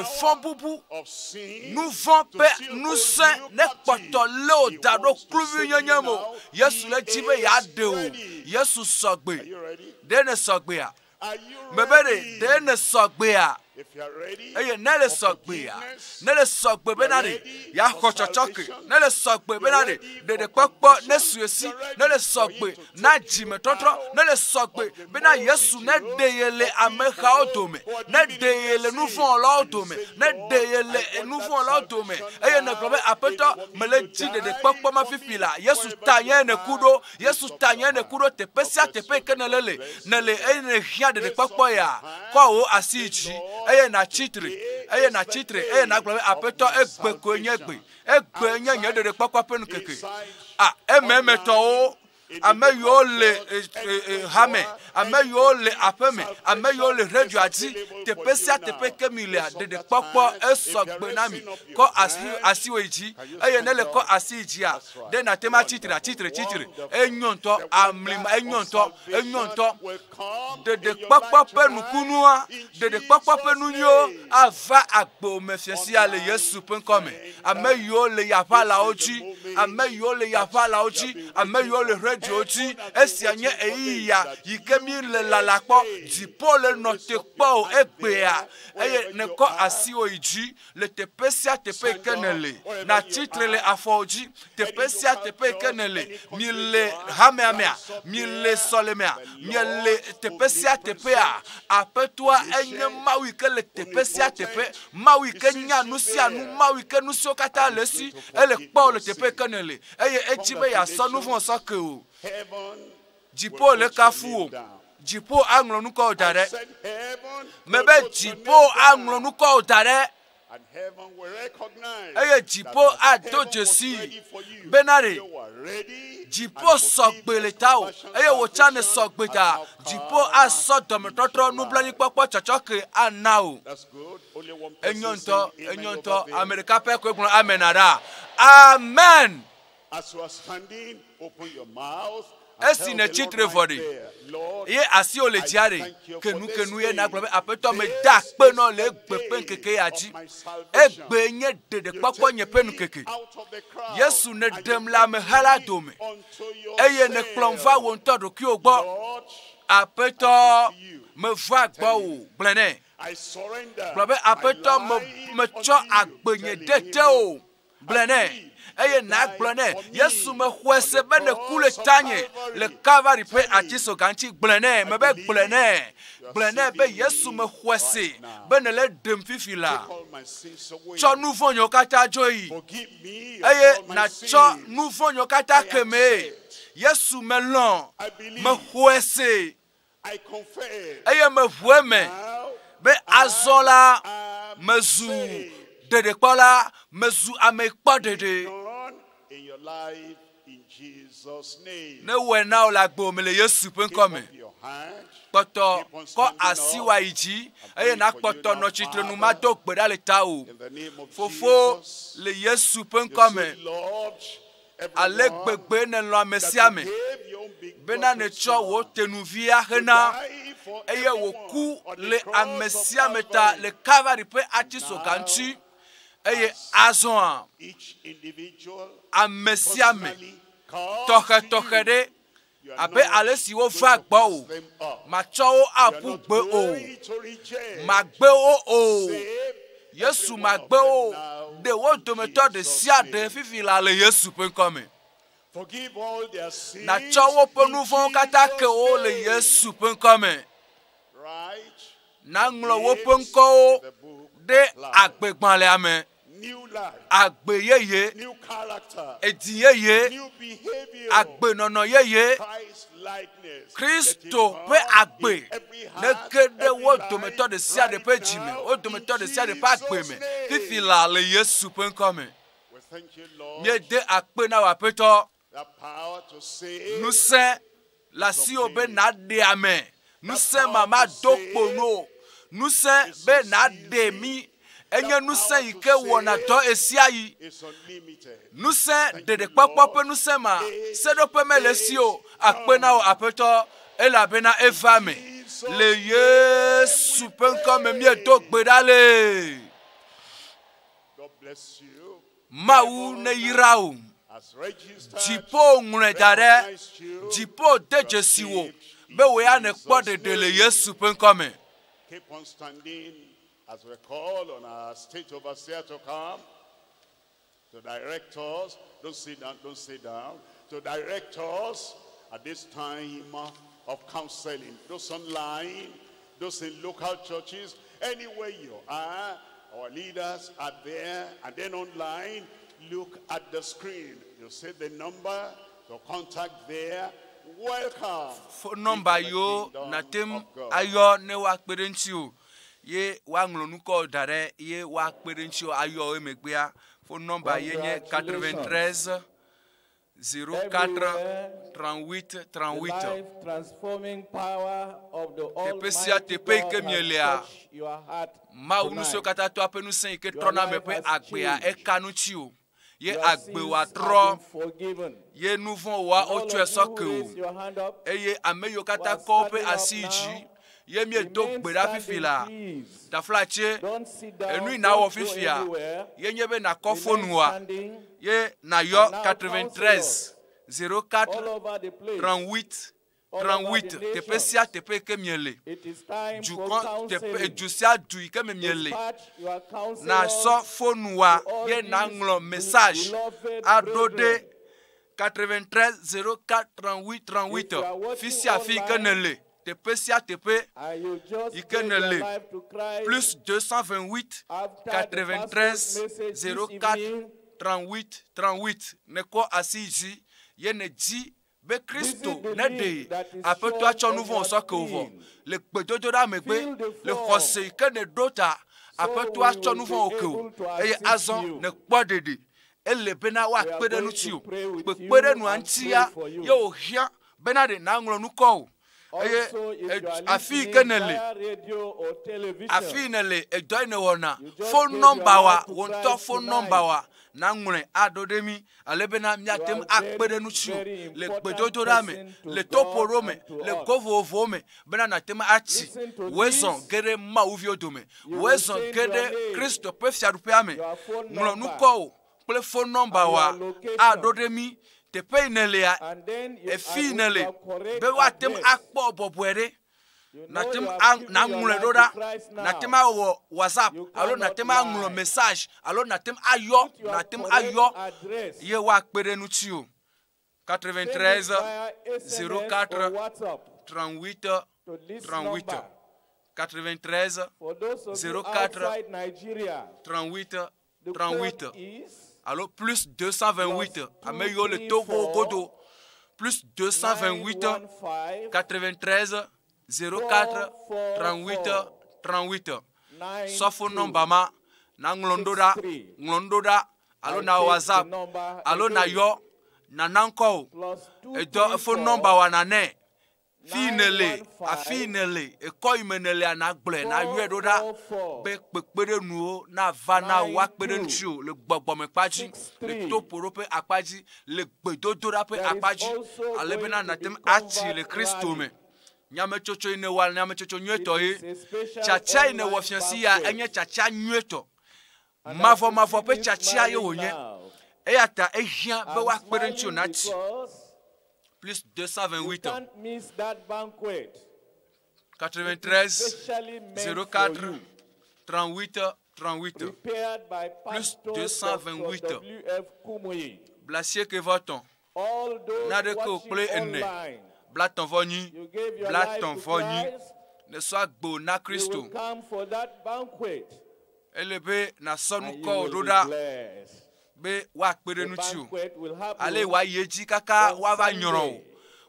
efɔ bubu of sin nu vɔ̃ to ƒe still hold ŋusẽ you ne captive. kpɔtɔ lé wò He da ɖo wants to kluvi save nyenye you me o now. Yesu le He dzi be is yeaɖe o ready. Yesu sɔgbe Are you ready? ɖe ne sɔgbea Are you mebe ɖe ready? ɖe ne sɔgbea If you are ready eye ne le for sɔgbea forgiveness, ne le sɔgbe bena ɖe yeaxɔ tsɔtsɔke ne le sɔgbe bena ɖe ɖeɖekpɔkpɔ ne su esi ne le sɔgbe na dzimetɔtrɔ ne le sɔgbe bena Yesu ne ɖe ye le amehawo dome ne ɖe ye le nuvɔ̃wɔlawo dome ne ɖe ye le nuvɔ̃wɔlawo dome eye ne gblɔ be aƒetɔ mele dzi ɖeɖekpɔkpɔ ma fifi la Yesu ta nye ne ku ɖo Yesu ta nye ne ku ɖo teƒe sia teƒe yi ke ne le le ne le eye ne hiã ɖeɖekpɔkpɔ ya kɔ wò asi yi dzi eye nàtsitre eye nàtsitre eye nàgblɔ be aƒetɔ egbe koe nye gbe egbe nye nye ɖeɖekpɔkpɔ ƒe nukeke a ememetɔwo ame yiwo le hame ame yiwo le aƒeme ame yiwo le radioa dzi teƒe sia teƒe ke mi lea ɖeɖekpɔkpɔ esɔgbe na mi kɔ asi asiwò yi dzi eye ne le kɔ asi yi dzia ɖe nàte ma tsitre atsitre tsitre enyo ŋutɔ amlima enyo ŋutɔ enyo ŋutɔ ɖeɖekpɔkpɔ ƒe nukunua ɖeɖekpɔkpɔ ƒe nu nyuiwo ava agbo me fiasia le Yesu ƒe ŋkɔme ame yiwo le yaʋalawo dzi ame yiwo le yaʋalawo dzi ame yiwo le radiowo dzi esia nye ɣeyiɣi ya yi ke mi le lala kpɔ dziƒo le nɔ te kpɔ o egbea eye nekɔ asiwò yi dzi le teƒe sia teƒe yi ke ne le nàtsitre le afɔwo dzi teƒe sia teƒe yi ke ne le mi le hamea mea mi le sɔlemea mi le teƒe sia teƒea aƒetɔa enye Mawu yi ke le teƒe sia teƒe Mawu yi ke nya nu sia nu Mawu yi ke nu siwo katã le esi ele kpɔ wo le teƒe yi ke ne le eye edzi be yeasɔ nu vɔ̃ sɔ ke o Heaven dziƒo will le put your kafu name o down. dziƒo aŋlɔ nukɔwo da I ɖe said heaven mebe will put your dziƒo name aŋlɔ down. nukɔwo da ɖe And heaven will recognize eye that dziƒo as ado heaven was dzesi ready for you, bena ɖe you were ready, dziƒo and sɔgbe le forgiveness, ta o compassion, eye wò tsã ne salvation sɔgbe has ta now dziƒo come asɔ into dɔmetɔtrɔ your life. nublanuikpɔkpɔ tsɔtsɔke ana o That's good. Only one person enyo ŋutɔ saying amen enyo over ŋutɔ there. ame ɖeka pɛ koe gblɔ amen aɖa amen As you are standing, open your mouth and esi tell ne the tsitre Lord vɔ right ɖe there, Lord, ye asiwò le I dzia ɖe thank you for kenu this kenu ye day. nagblɔ be aƒetɔ me This da akpe is nɔ le the egbe ƒe day ŋkeke ya of dzi my salvation. egbe nye You ɖeɖekpɔkpɔ take nye ƒe me nukeke out of the crowd Yesu ne and you ɖem le bring ameha la me dome unto eye ne kplɔm va yourself. wò ŋutɔ ɖokuiwò gbɔ Lord, aƒetɔ meva gbɔwò gblɔ nɛ I surrender gblɔ be my aƒetɔ me life metsɔ unto you. agbenye Tell ɖe te him, o gblɔ nɛ eye nàgblɔ nɛ Yesu mexɔe se be ne ku le tanye le Kalvari ƒe atisoga ŋuti gblɔ nɛ mebe gblɔ nɛ gblɔ nɛ be Yesu mexɔe se be nele ɖem fifi la Take all my sins away. tsɔ nu vɔ̃ nyewo katã dzo yi Forgive me of eye all my nàtsɔ sins. nu vɔ̃ nyewo katã kemee Yesu melɔ̃ mexɔe se I confess. eye meʋu eme Now be azɔ la I am mezu saved. ɖeɖekpɔla mezu ame kpɔ ɖeɖe Done in your life in Jesus' name. ne wɔe na wò le agbe me le Yesu ƒe Keep ŋkɔme up your hand. kpɔtɔ kɔ asi wa yi dzi eye nakpɔtɔ nɔ tsitrenu mado gbe ɖa le ta o In the name of fofo Jesus. le Yesu ƒe You ŋkɔme say, Lord, ale everyone gbegbe nèlɔ ame that sia you ame gave your own bena begotten nètsɔ Son wò tenuvia to hena die for eye everyone wòku on the le cross ame of sia ame ta le Calvary. Kalvari ƒe atisoga ŋuti eye azɔa Each individual ame sia ame personally comes tɔxɛtɔxɛ to you. ɖe You are abe not ale si going wova to gbɔ pass o them up. matsɔ wo You are aƒu not gbe o going to reject. magbe wo o Save Yesu every one of magbe them wo now ɖe wo in dometɔ ɖe Jesus' sia ɖe name. fifi la le Yesu ƒe ŋkɔme Forgive all their sins natsɔ woƒe in nu vɔ̃wo katã ke wo Jesus' le name. Yesu ƒe ŋkɔme Right naŋlɔ woƒe names ŋkɔwo in the book ɖe of life. agbegbalẽa me New life, agbe yeye new character, edi yeye new behavior, agbenɔnɔ yeye Christ likeness. Kristo ƒe agbe nege ɖe wo dometɔ ɖe sia ɖe ƒe dzime wo dometɔ ɖe sia ɖe ƒe agbe me fifi la le Yesu ƒe ŋkɔme We thank you, Lord, míede akpe na wò aƒetɔ the power to save ŋusẽ le asiwò be nàɖe ame Ŋusẽ ma mado kpo nu o. Ŋusẽ be nàɖe mí enye ŋusẽ yi ke wɔna dɔ ɣe sia ɣi. Is unlimited. Ŋusẽ ɖeɖekpɔkpɔ ƒe ŋusẽ ma seɖoƒe mele esi o. Akpe na wò Aƒetɔ elabena eva me. Le Yesu ƒe ŋkɔ me míedo gbe ɖa le. God bless you. Mawu neyra wò. Has registered, Dziƒo ŋlɔe da ɖe. recognized you. Dziƒo de dzesi wò be wò ya nèkpɔ ɖeɖe le Yesu ƒe ŋkɔ me. Keep on standing as we call on our state overseer to come, to direct us. Don't sit down, don't sit down. To direct us at this time of counseling. Those online, those in local churches, anywhere you are, our leaders are there. And then online, look at the screen. You see the number to contact there. Welcome. Phone number into the yiwo kingdom nàte ŋu of God. ayɔ ne woakpe ɖe ŋutiwò ye woaŋlɔ nukɔ da ɖe ye woakpe ɖe ŋutiwò ayɔ wo emegbea. Phone number ye nye 93 04 Everywhere, 38 The 38. life transforming power of the Teƒe sia Almighty teƒe yi ke God has mielea, touched your heart Mawu nusiwo tonight. katã toa ƒe ŋusẽ yi ke Your trɔna ame life ƒe has agbea changed. eka ŋuti o. Ye Your agbe sins wòatrɔ have been forgiven. ye nu vɔ̃ woa And all wotsɔe of you sɔ who ke raise o. your hand up, Eye ame yiwo katã who are kɔ woƒe standing up asi yi dzi now, ye míedo remain gbe ɖa fifi standing, la. please. Taflatse Don't sit down, enu yi nawɔ don't go fifia anywhere. ye nye be nakɔ Remain fonua standing ye nayɔ And now 93 04 all over the place. 38 All over 38 the teƒe nations. sia teƒe yi ke miele. It is time for Dukɔ teƒe counseling. du sia du yi ke me miele. Dispatch your Nasɔ counselors fonua to all ye these naŋlɔ message beloved aɖo ɖe brethren. 93 04 38 38 If you are watching fi sia fi yi ke online, nele teƒe sia teƒe And you just yi ke gave your nele life to Christ plus 228 after the 93 pastor's message this 04 evening. 38 38 nekɔ asi yi dzi ye nedzi be Kristo Visit the neɖe ye link that is Aƒetɔa tsɔ shown nu on vɔ̃ your sɔ ke wò vɔ screen. le gbedodoɖa megbe Fill the le form xɔse yi ke nèɖo ta so Aƒetɔa we tsɔ will nu be vɔ̃ wò ke wò able to eye assist azɔ you. nèkpɔ ɖeɖe ele bena We woakpe are ɖe going ŋuti to o pray with kpekpe you ɖe nua and ŋutia pray for you. ye wòhiã bena ɖe nàŋlɔ nukɔ o eye Also, if you are afi yi ke listening nèle via radio or television, afi yi nèle edɔ yi nèwɔna You just phone gave number your wa life to wò ŋutɔ Christ phone tonight. number wa nàŋlɔe aɖo ɖe mí ale bena míate ŋu You are akpe ɖe very, ŋuti o very le important gbedodoɖa me person to le God toƒoɖo me and to le us. go vovovowo me bena nàte ŋu atsi Listen to wòe zɔ this. ge ɖe Mawuviwo dome You wòe will zɔ send ge your ɖe name, Kristo ƒe fiaɖuƒea me your phone ŋlɔ number, nukɔ o kple phone number and wa your location. aɖo ɖe mí teƒe yi nèlea And then you efi yi and with nèle your correct be woate ŋu address. akpɔ bɔbɔe ɖe You know nàte you ŋu have given your nàŋlɔe life ɖo to ɖa Christ now. nàte ŋu awɔ WhatsApp You alo cannot nàte ŋu aŋlɔ lie. message alo nàte ŋu ayɔ Put your nàte ŋu correct ayɔ address. ye woakpe ɖe ŋuti o Send it 93 via SMS or 04 WhatsApp 38 to this 38 number. 93 For those of you 04 outside Nigeria, 38 the 38 code is alo plus 228 plus ame yiwo le Togo 234 godo plus 228 915 93 04 38 38 sɔ phone 92 number ma nàŋlɔ nu ɖo ɖa 63. ŋlɔ nu ɖo ɖa alo I na take the WhatsApp number alo again. nayɔ nana ŋkɔ o Plus edɔ phone number 234 wa nanɛ fi yi nèle 915 afi yi nèle ekɔ yi me nèlea nàgblɔe nàyɔe ɖo ɖa 444 be kpekpeɖenuwo nava na wò woakpe ɖe 92 ŋuti o le gbɔgbɔmekpa dzi le 63. toƒoɖo ƒe akpa dzi le gbedodoɖa ƒe There is akpa dzi also ale going bena to nàte be ŋu atsi le convert Kristo rally. me nyametsotso yi nèwɔa nyametsotso nyuietɔ It ye is a special tsatsa yi nèwɔ online fia si ya banquet. enye tsatsa nyuietɔ And as you mavɔmavɔ see ƒe me tsatsa ye smiling wònye now, eya ta ehiã be I'm woakpe ɖe ŋuti o smiling natsi because plus you 228 can't miss that banquet. 93 Specially meant for 04 you. 38 38 Prepared by Plus Pastor 228. Dr. W.F. Kumuyi. Blasieke vɔ tɔn All those Naɖeke watching kple ene. online, blatɔn vɔ nyi you gave your life blatɔn to vɔ nyi Christ, nesɔ agbo na you Kristo will come for that banquet ele be nasɔ and you nukɔ wò will ɖo be ɖa blessed. be woakpe ɖe The ŋuti o banquet will happen ale wòayi edzi kaka on woava nyrɔ o Sunday,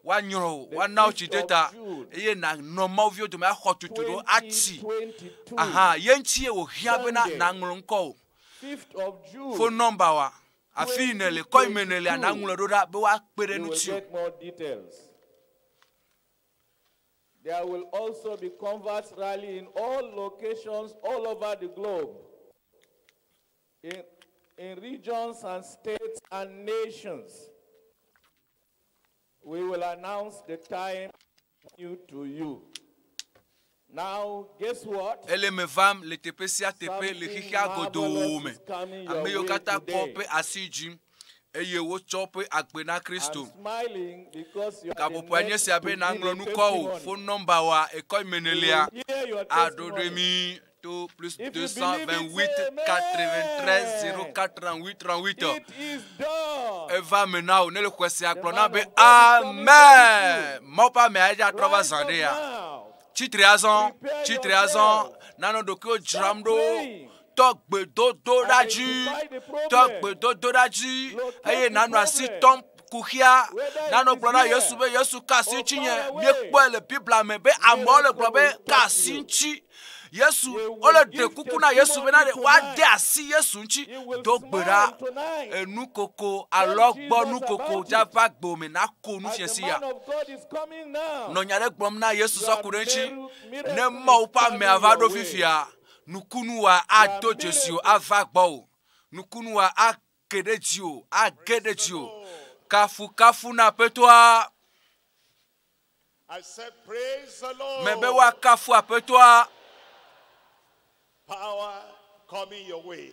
woanyrɔ o the woana wò tsi 5th de of ta June, eye nànɔ mawuviwo dome axɔ tutu ɖo atsi 2022, aha ye ŋuti ye wòhiã bena Sunday, nàŋlɔ ŋkɔ o 5th of June. phone number wa afi yi nèle kɔ yi me nèlea 2022. nàŋlɔ ɖo ɖa be woakpe ɖe You will ŋuti o get more details. There will also be converts rally in all locations all over the globe, in regions and states and nations. We will announce the time new to you. Now, guess what? Ele me vam le teƒe sia teƒe le Something xexea godoo marvelous me. is coming your Ame yiwo way katã kɔ today. woƒe asi dzi eye wotsɔ woƒe agbe na Kristo. I'm smiling because you are the Gaƒoƒoa nye next sia to be give naŋlɔ a nu kɔ o. testimony. Phone nɔmba wa ekɔ We imenelia will hear your aɖoɖoe testimony. mi to plus If you believe it, 228 say 93 amen. 048 38. It is done. Eva me na o ne le xɔe sia The gblɔ na man be of God is coming amen. very Mawu ƒe amea dza trɔ va Right zã ɖe ya. now. Tsitre azɔ, Prepare tsitre azɔ, yourself. nanɔ ɖokuiwo dzram Start ɖo. praying. Tɔ gbedodo ɖa dzi, Identify the tɔ problem. gbedodo ɖa dzi Locate eye the nanɔ asi problem. tɔm kuxia. Whether it Nanɔ is gblɔ na here Yesu be Yesu ka asi or ŋutinye. far away. Míekpɔe le Biblia me be amewo le gblɔ be Miracle will ka touch asi you. ŋuti. Yesu You will wole ɖe give kuku na Yesu bena ɖe testimony woade tonight. asi Yesu ŋuti. You will Do gbe ɖa. smile tonight. Enukoko Tell alɔgbɔ Jesus nukoko about dza it. va gbome nako nu As fiẽ the si ya. man of God is coming now. Nɔ nya ɖe gblɔm na Yesu Your sɔ ku ɖe ŋuti. miracle Ne is Mawu ƒe coming amea va your ɖo way. fifia, nukunua ado Your dzesi o miracle ava gbɔ o. Nukunua ake ɖe dzi o, age ɖe dzi o. Kafukafu na Aƒetɔa. I said, praise the Lord. Mebe woakafu Aƒetɔa. Power coming your way.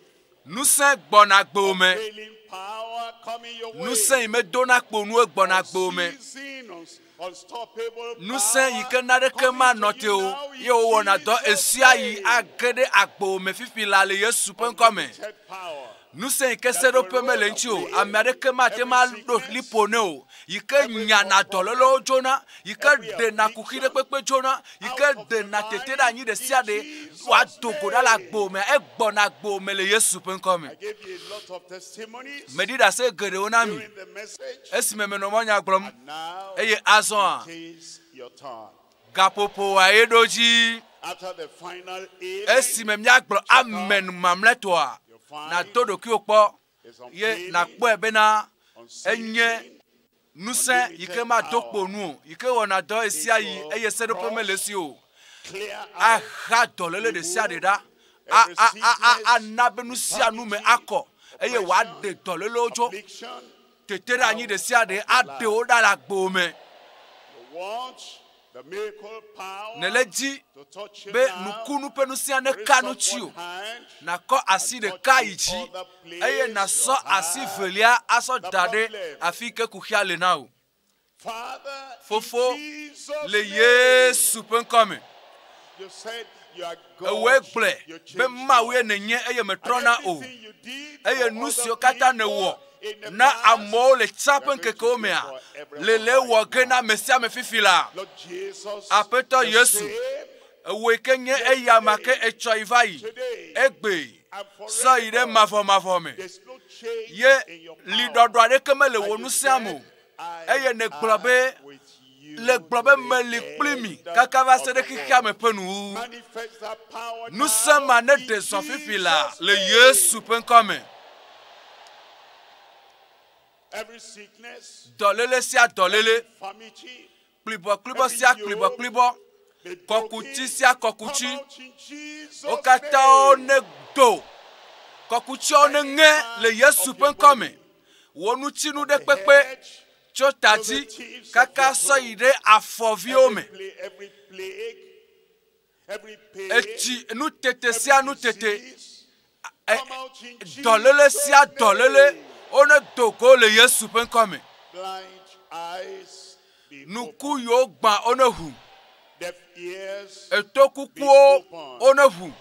Ŋusẽ gbɔna gbewò me. Unfailing power coming your way. Ŋusẽ yi medona kpo nue gbɔna gbewò me. Unceasing, unstoppable Ŋusẽ yi power ke naneke coming manɔ to te you o now in ye wowɔna dɔ Jesus' esia yi name. age ɖe agbewò me fifi la le Yesu ƒe ŋkɔme. Unlimited power. Ŋusẽ yi ke seɖoƒe mele ŋuti o, ame aɖeke mate ma ɖo liƒo ne o, yi ke nyana dɔlélewo dzona, yi ke ɖena kuxi ɖe kpekpe dzona, yi ke ɖena tete ɖe anyi ɖe sia ɖe, woado go ɖa le agbewò me, egbɔna agbewò me le Yesu ƒe ŋkɔme. I gave you a lot of testimonies Meɖi ɖase geɖewo na mi during the message. esime menɔ mɔnya gblɔm And now eye azɔa it is your turn. gaƒoƒoa ye ɖo dzi After the final amen, esime míagblɔ amen mamlɛtɔa nàdo ɖokuiwò kpɔ is ye unfailing, nàkpɔe bena unceasing, enye ŋusẽ yi ke mado kpo nu o yi ke wɔna dɔ ɣesia ɣi eye seɖoƒe mele esi o clear out aha dɔléle ɖe sia ɖe ɖa a a a a ana be nu sia nu me akɔ eye wòaɖe dɔlélewo tso affliction. tete ɖe anyi ɖe sia ɖe aɖe wo ɖa le agbewò me You want the miracle power nele dzi to touch you be now. nukunu ƒe nusia Raise neka up nu tsi one o hand nakɔ asi ɖeka yi dzi eye nasɔ asi velia asɔ da ɖe afi ke kuxia le na o Father, Fofo, in Jesus' le name, Yesu ƒe ŋkɔme you said you are God, ewɔe gblɔe you be change Mawue not. nènye eye And metrɔna o everything you did eye for nu other siwo katã nèwɔ people in the na past, amewo le tsã you ƒe are going to ŋkekewo do mea for everyone lele right wɔ ge now. na ame sia ame fifi la Lord Jesus, Aƒetɔ the Yesu, same ewòe ke nye eya ma ke etsɔ yi va yi today egbe and sɔ yi ɖe forever. mavɔmavɔ me There's no change ye in your power. liɖɔɖɔ aɖeke mele wò And you ŋusẽa said, me o I eye nègblɔ be am with you le gblɔ to be the meli kpli mi end kaka va se of ɖe the xexea me world. ƒe nuwuwu Manifest that power ŋusẽ now ma ne in ɖe zɔ fifi la Jesus' le name. Yesu ƒe ŋkɔme Every sickness, dɔléle sia dɔléle infirmity, kplibɔklibɔ sia kplibɔklibɔ be kɔkuti broken, sia come kɔkuti out in Jesus' wo katã wo name. ne do kɔkutiawo ne ŋe le Yesu ƒe ŋkɔme wò ŋutinu ɖe kpekpe Head, tso ta dzi kaka sɔ yi ɖe afɔviwo me every plague, every pain, etsi nutete sia every nutete disease, ɛ- come out in dɔléle Jesus' sia dɔléle name. wone do go le Yesu ƒe ŋkɔme Blind eyes be nuku opened. yiwo gbã wone ʋu Deaf ears, eto kukuwo wone ʋu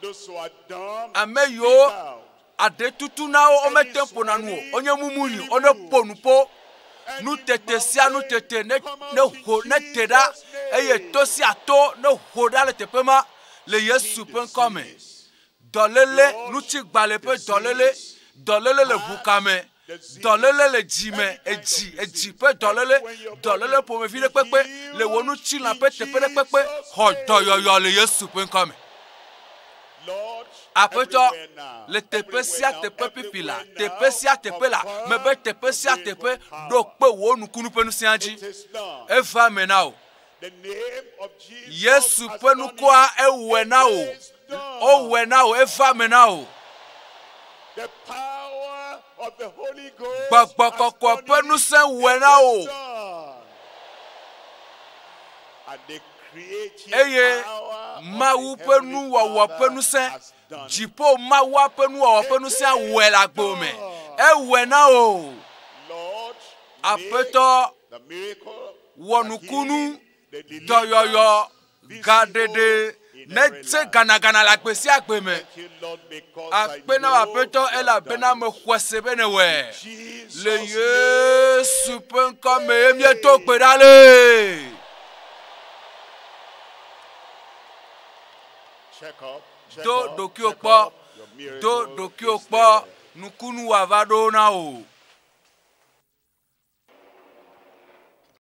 those who are dumb, ame speak yiwo out. aɖe tutu na wo womete ƒona nu o wonye mumu ni wone ƒo nu ƒo Any nutete sia mountain, nutete ne come out ne in ho ne te ɖa Jesus' eye name. to sia to ne ho ɖa le teƒe ma le Yesu ƒe ŋkɔme Disease, dɔléle ŋutigbalẽ ƒe dɔléle dɔléle le ʋukame dɔléle le dzime edzi edzi ƒe dɔléle dɔléle ƒomevi ɖe kpekpe le wò ŋutilã ƒe teƒe ɖe kpekpe xɔ dɔyɔyɔ le Yesu ƒe ŋkɔme Lord, Aƒetɔ everywhere now, le teƒe everywhere sia now, teƒe fifi la everywhere teƒe now, sia teƒe la confirm mebe teƒe the sia miracle teƒe power. ɖo kpe wò nukunu ƒe ŋusẽa dzi It is done. eva me na o The name of Jesus Yesu has ƒe done nukua it. ewɔe na wò. It is done. Wowɔe na wò, eva me na wò. The power of the Holy Ghost Gbɔgbɔ has kɔkɔe done ƒe it. ŋusẽ wɔe It na is wò. done. And the creative Eye power of Mawu the ƒe Heavenly nuwɔwɔ ƒe Father ŋusẽ, has done it. dziƒo Mawua ƒe nuwɔwɔ ƒe ŋusẽ wɔe le agbo me. Ewɔe na wò. Lord, make Aƒetɔ the miracle, wɔ the nukunu, healing, the dɔyɔyɔ, deliverance gaɖeɖe, visible in every netse life. ganagana le agbe sia agbe me. Thank you, Lord, because I Akpe na wò know Aƒetɔ you have elabena done it. mexɔe se be nèwɔe. Jesus' Le name. Yesu ƒe ŋkɔ me ye míedo gbe ɖa le. Check up, check Do up, ɖokuiwò check kpɔ, up. Your do miracle ɖokuiwò is kpɔ, there. nukunu wòava ɖo na wò.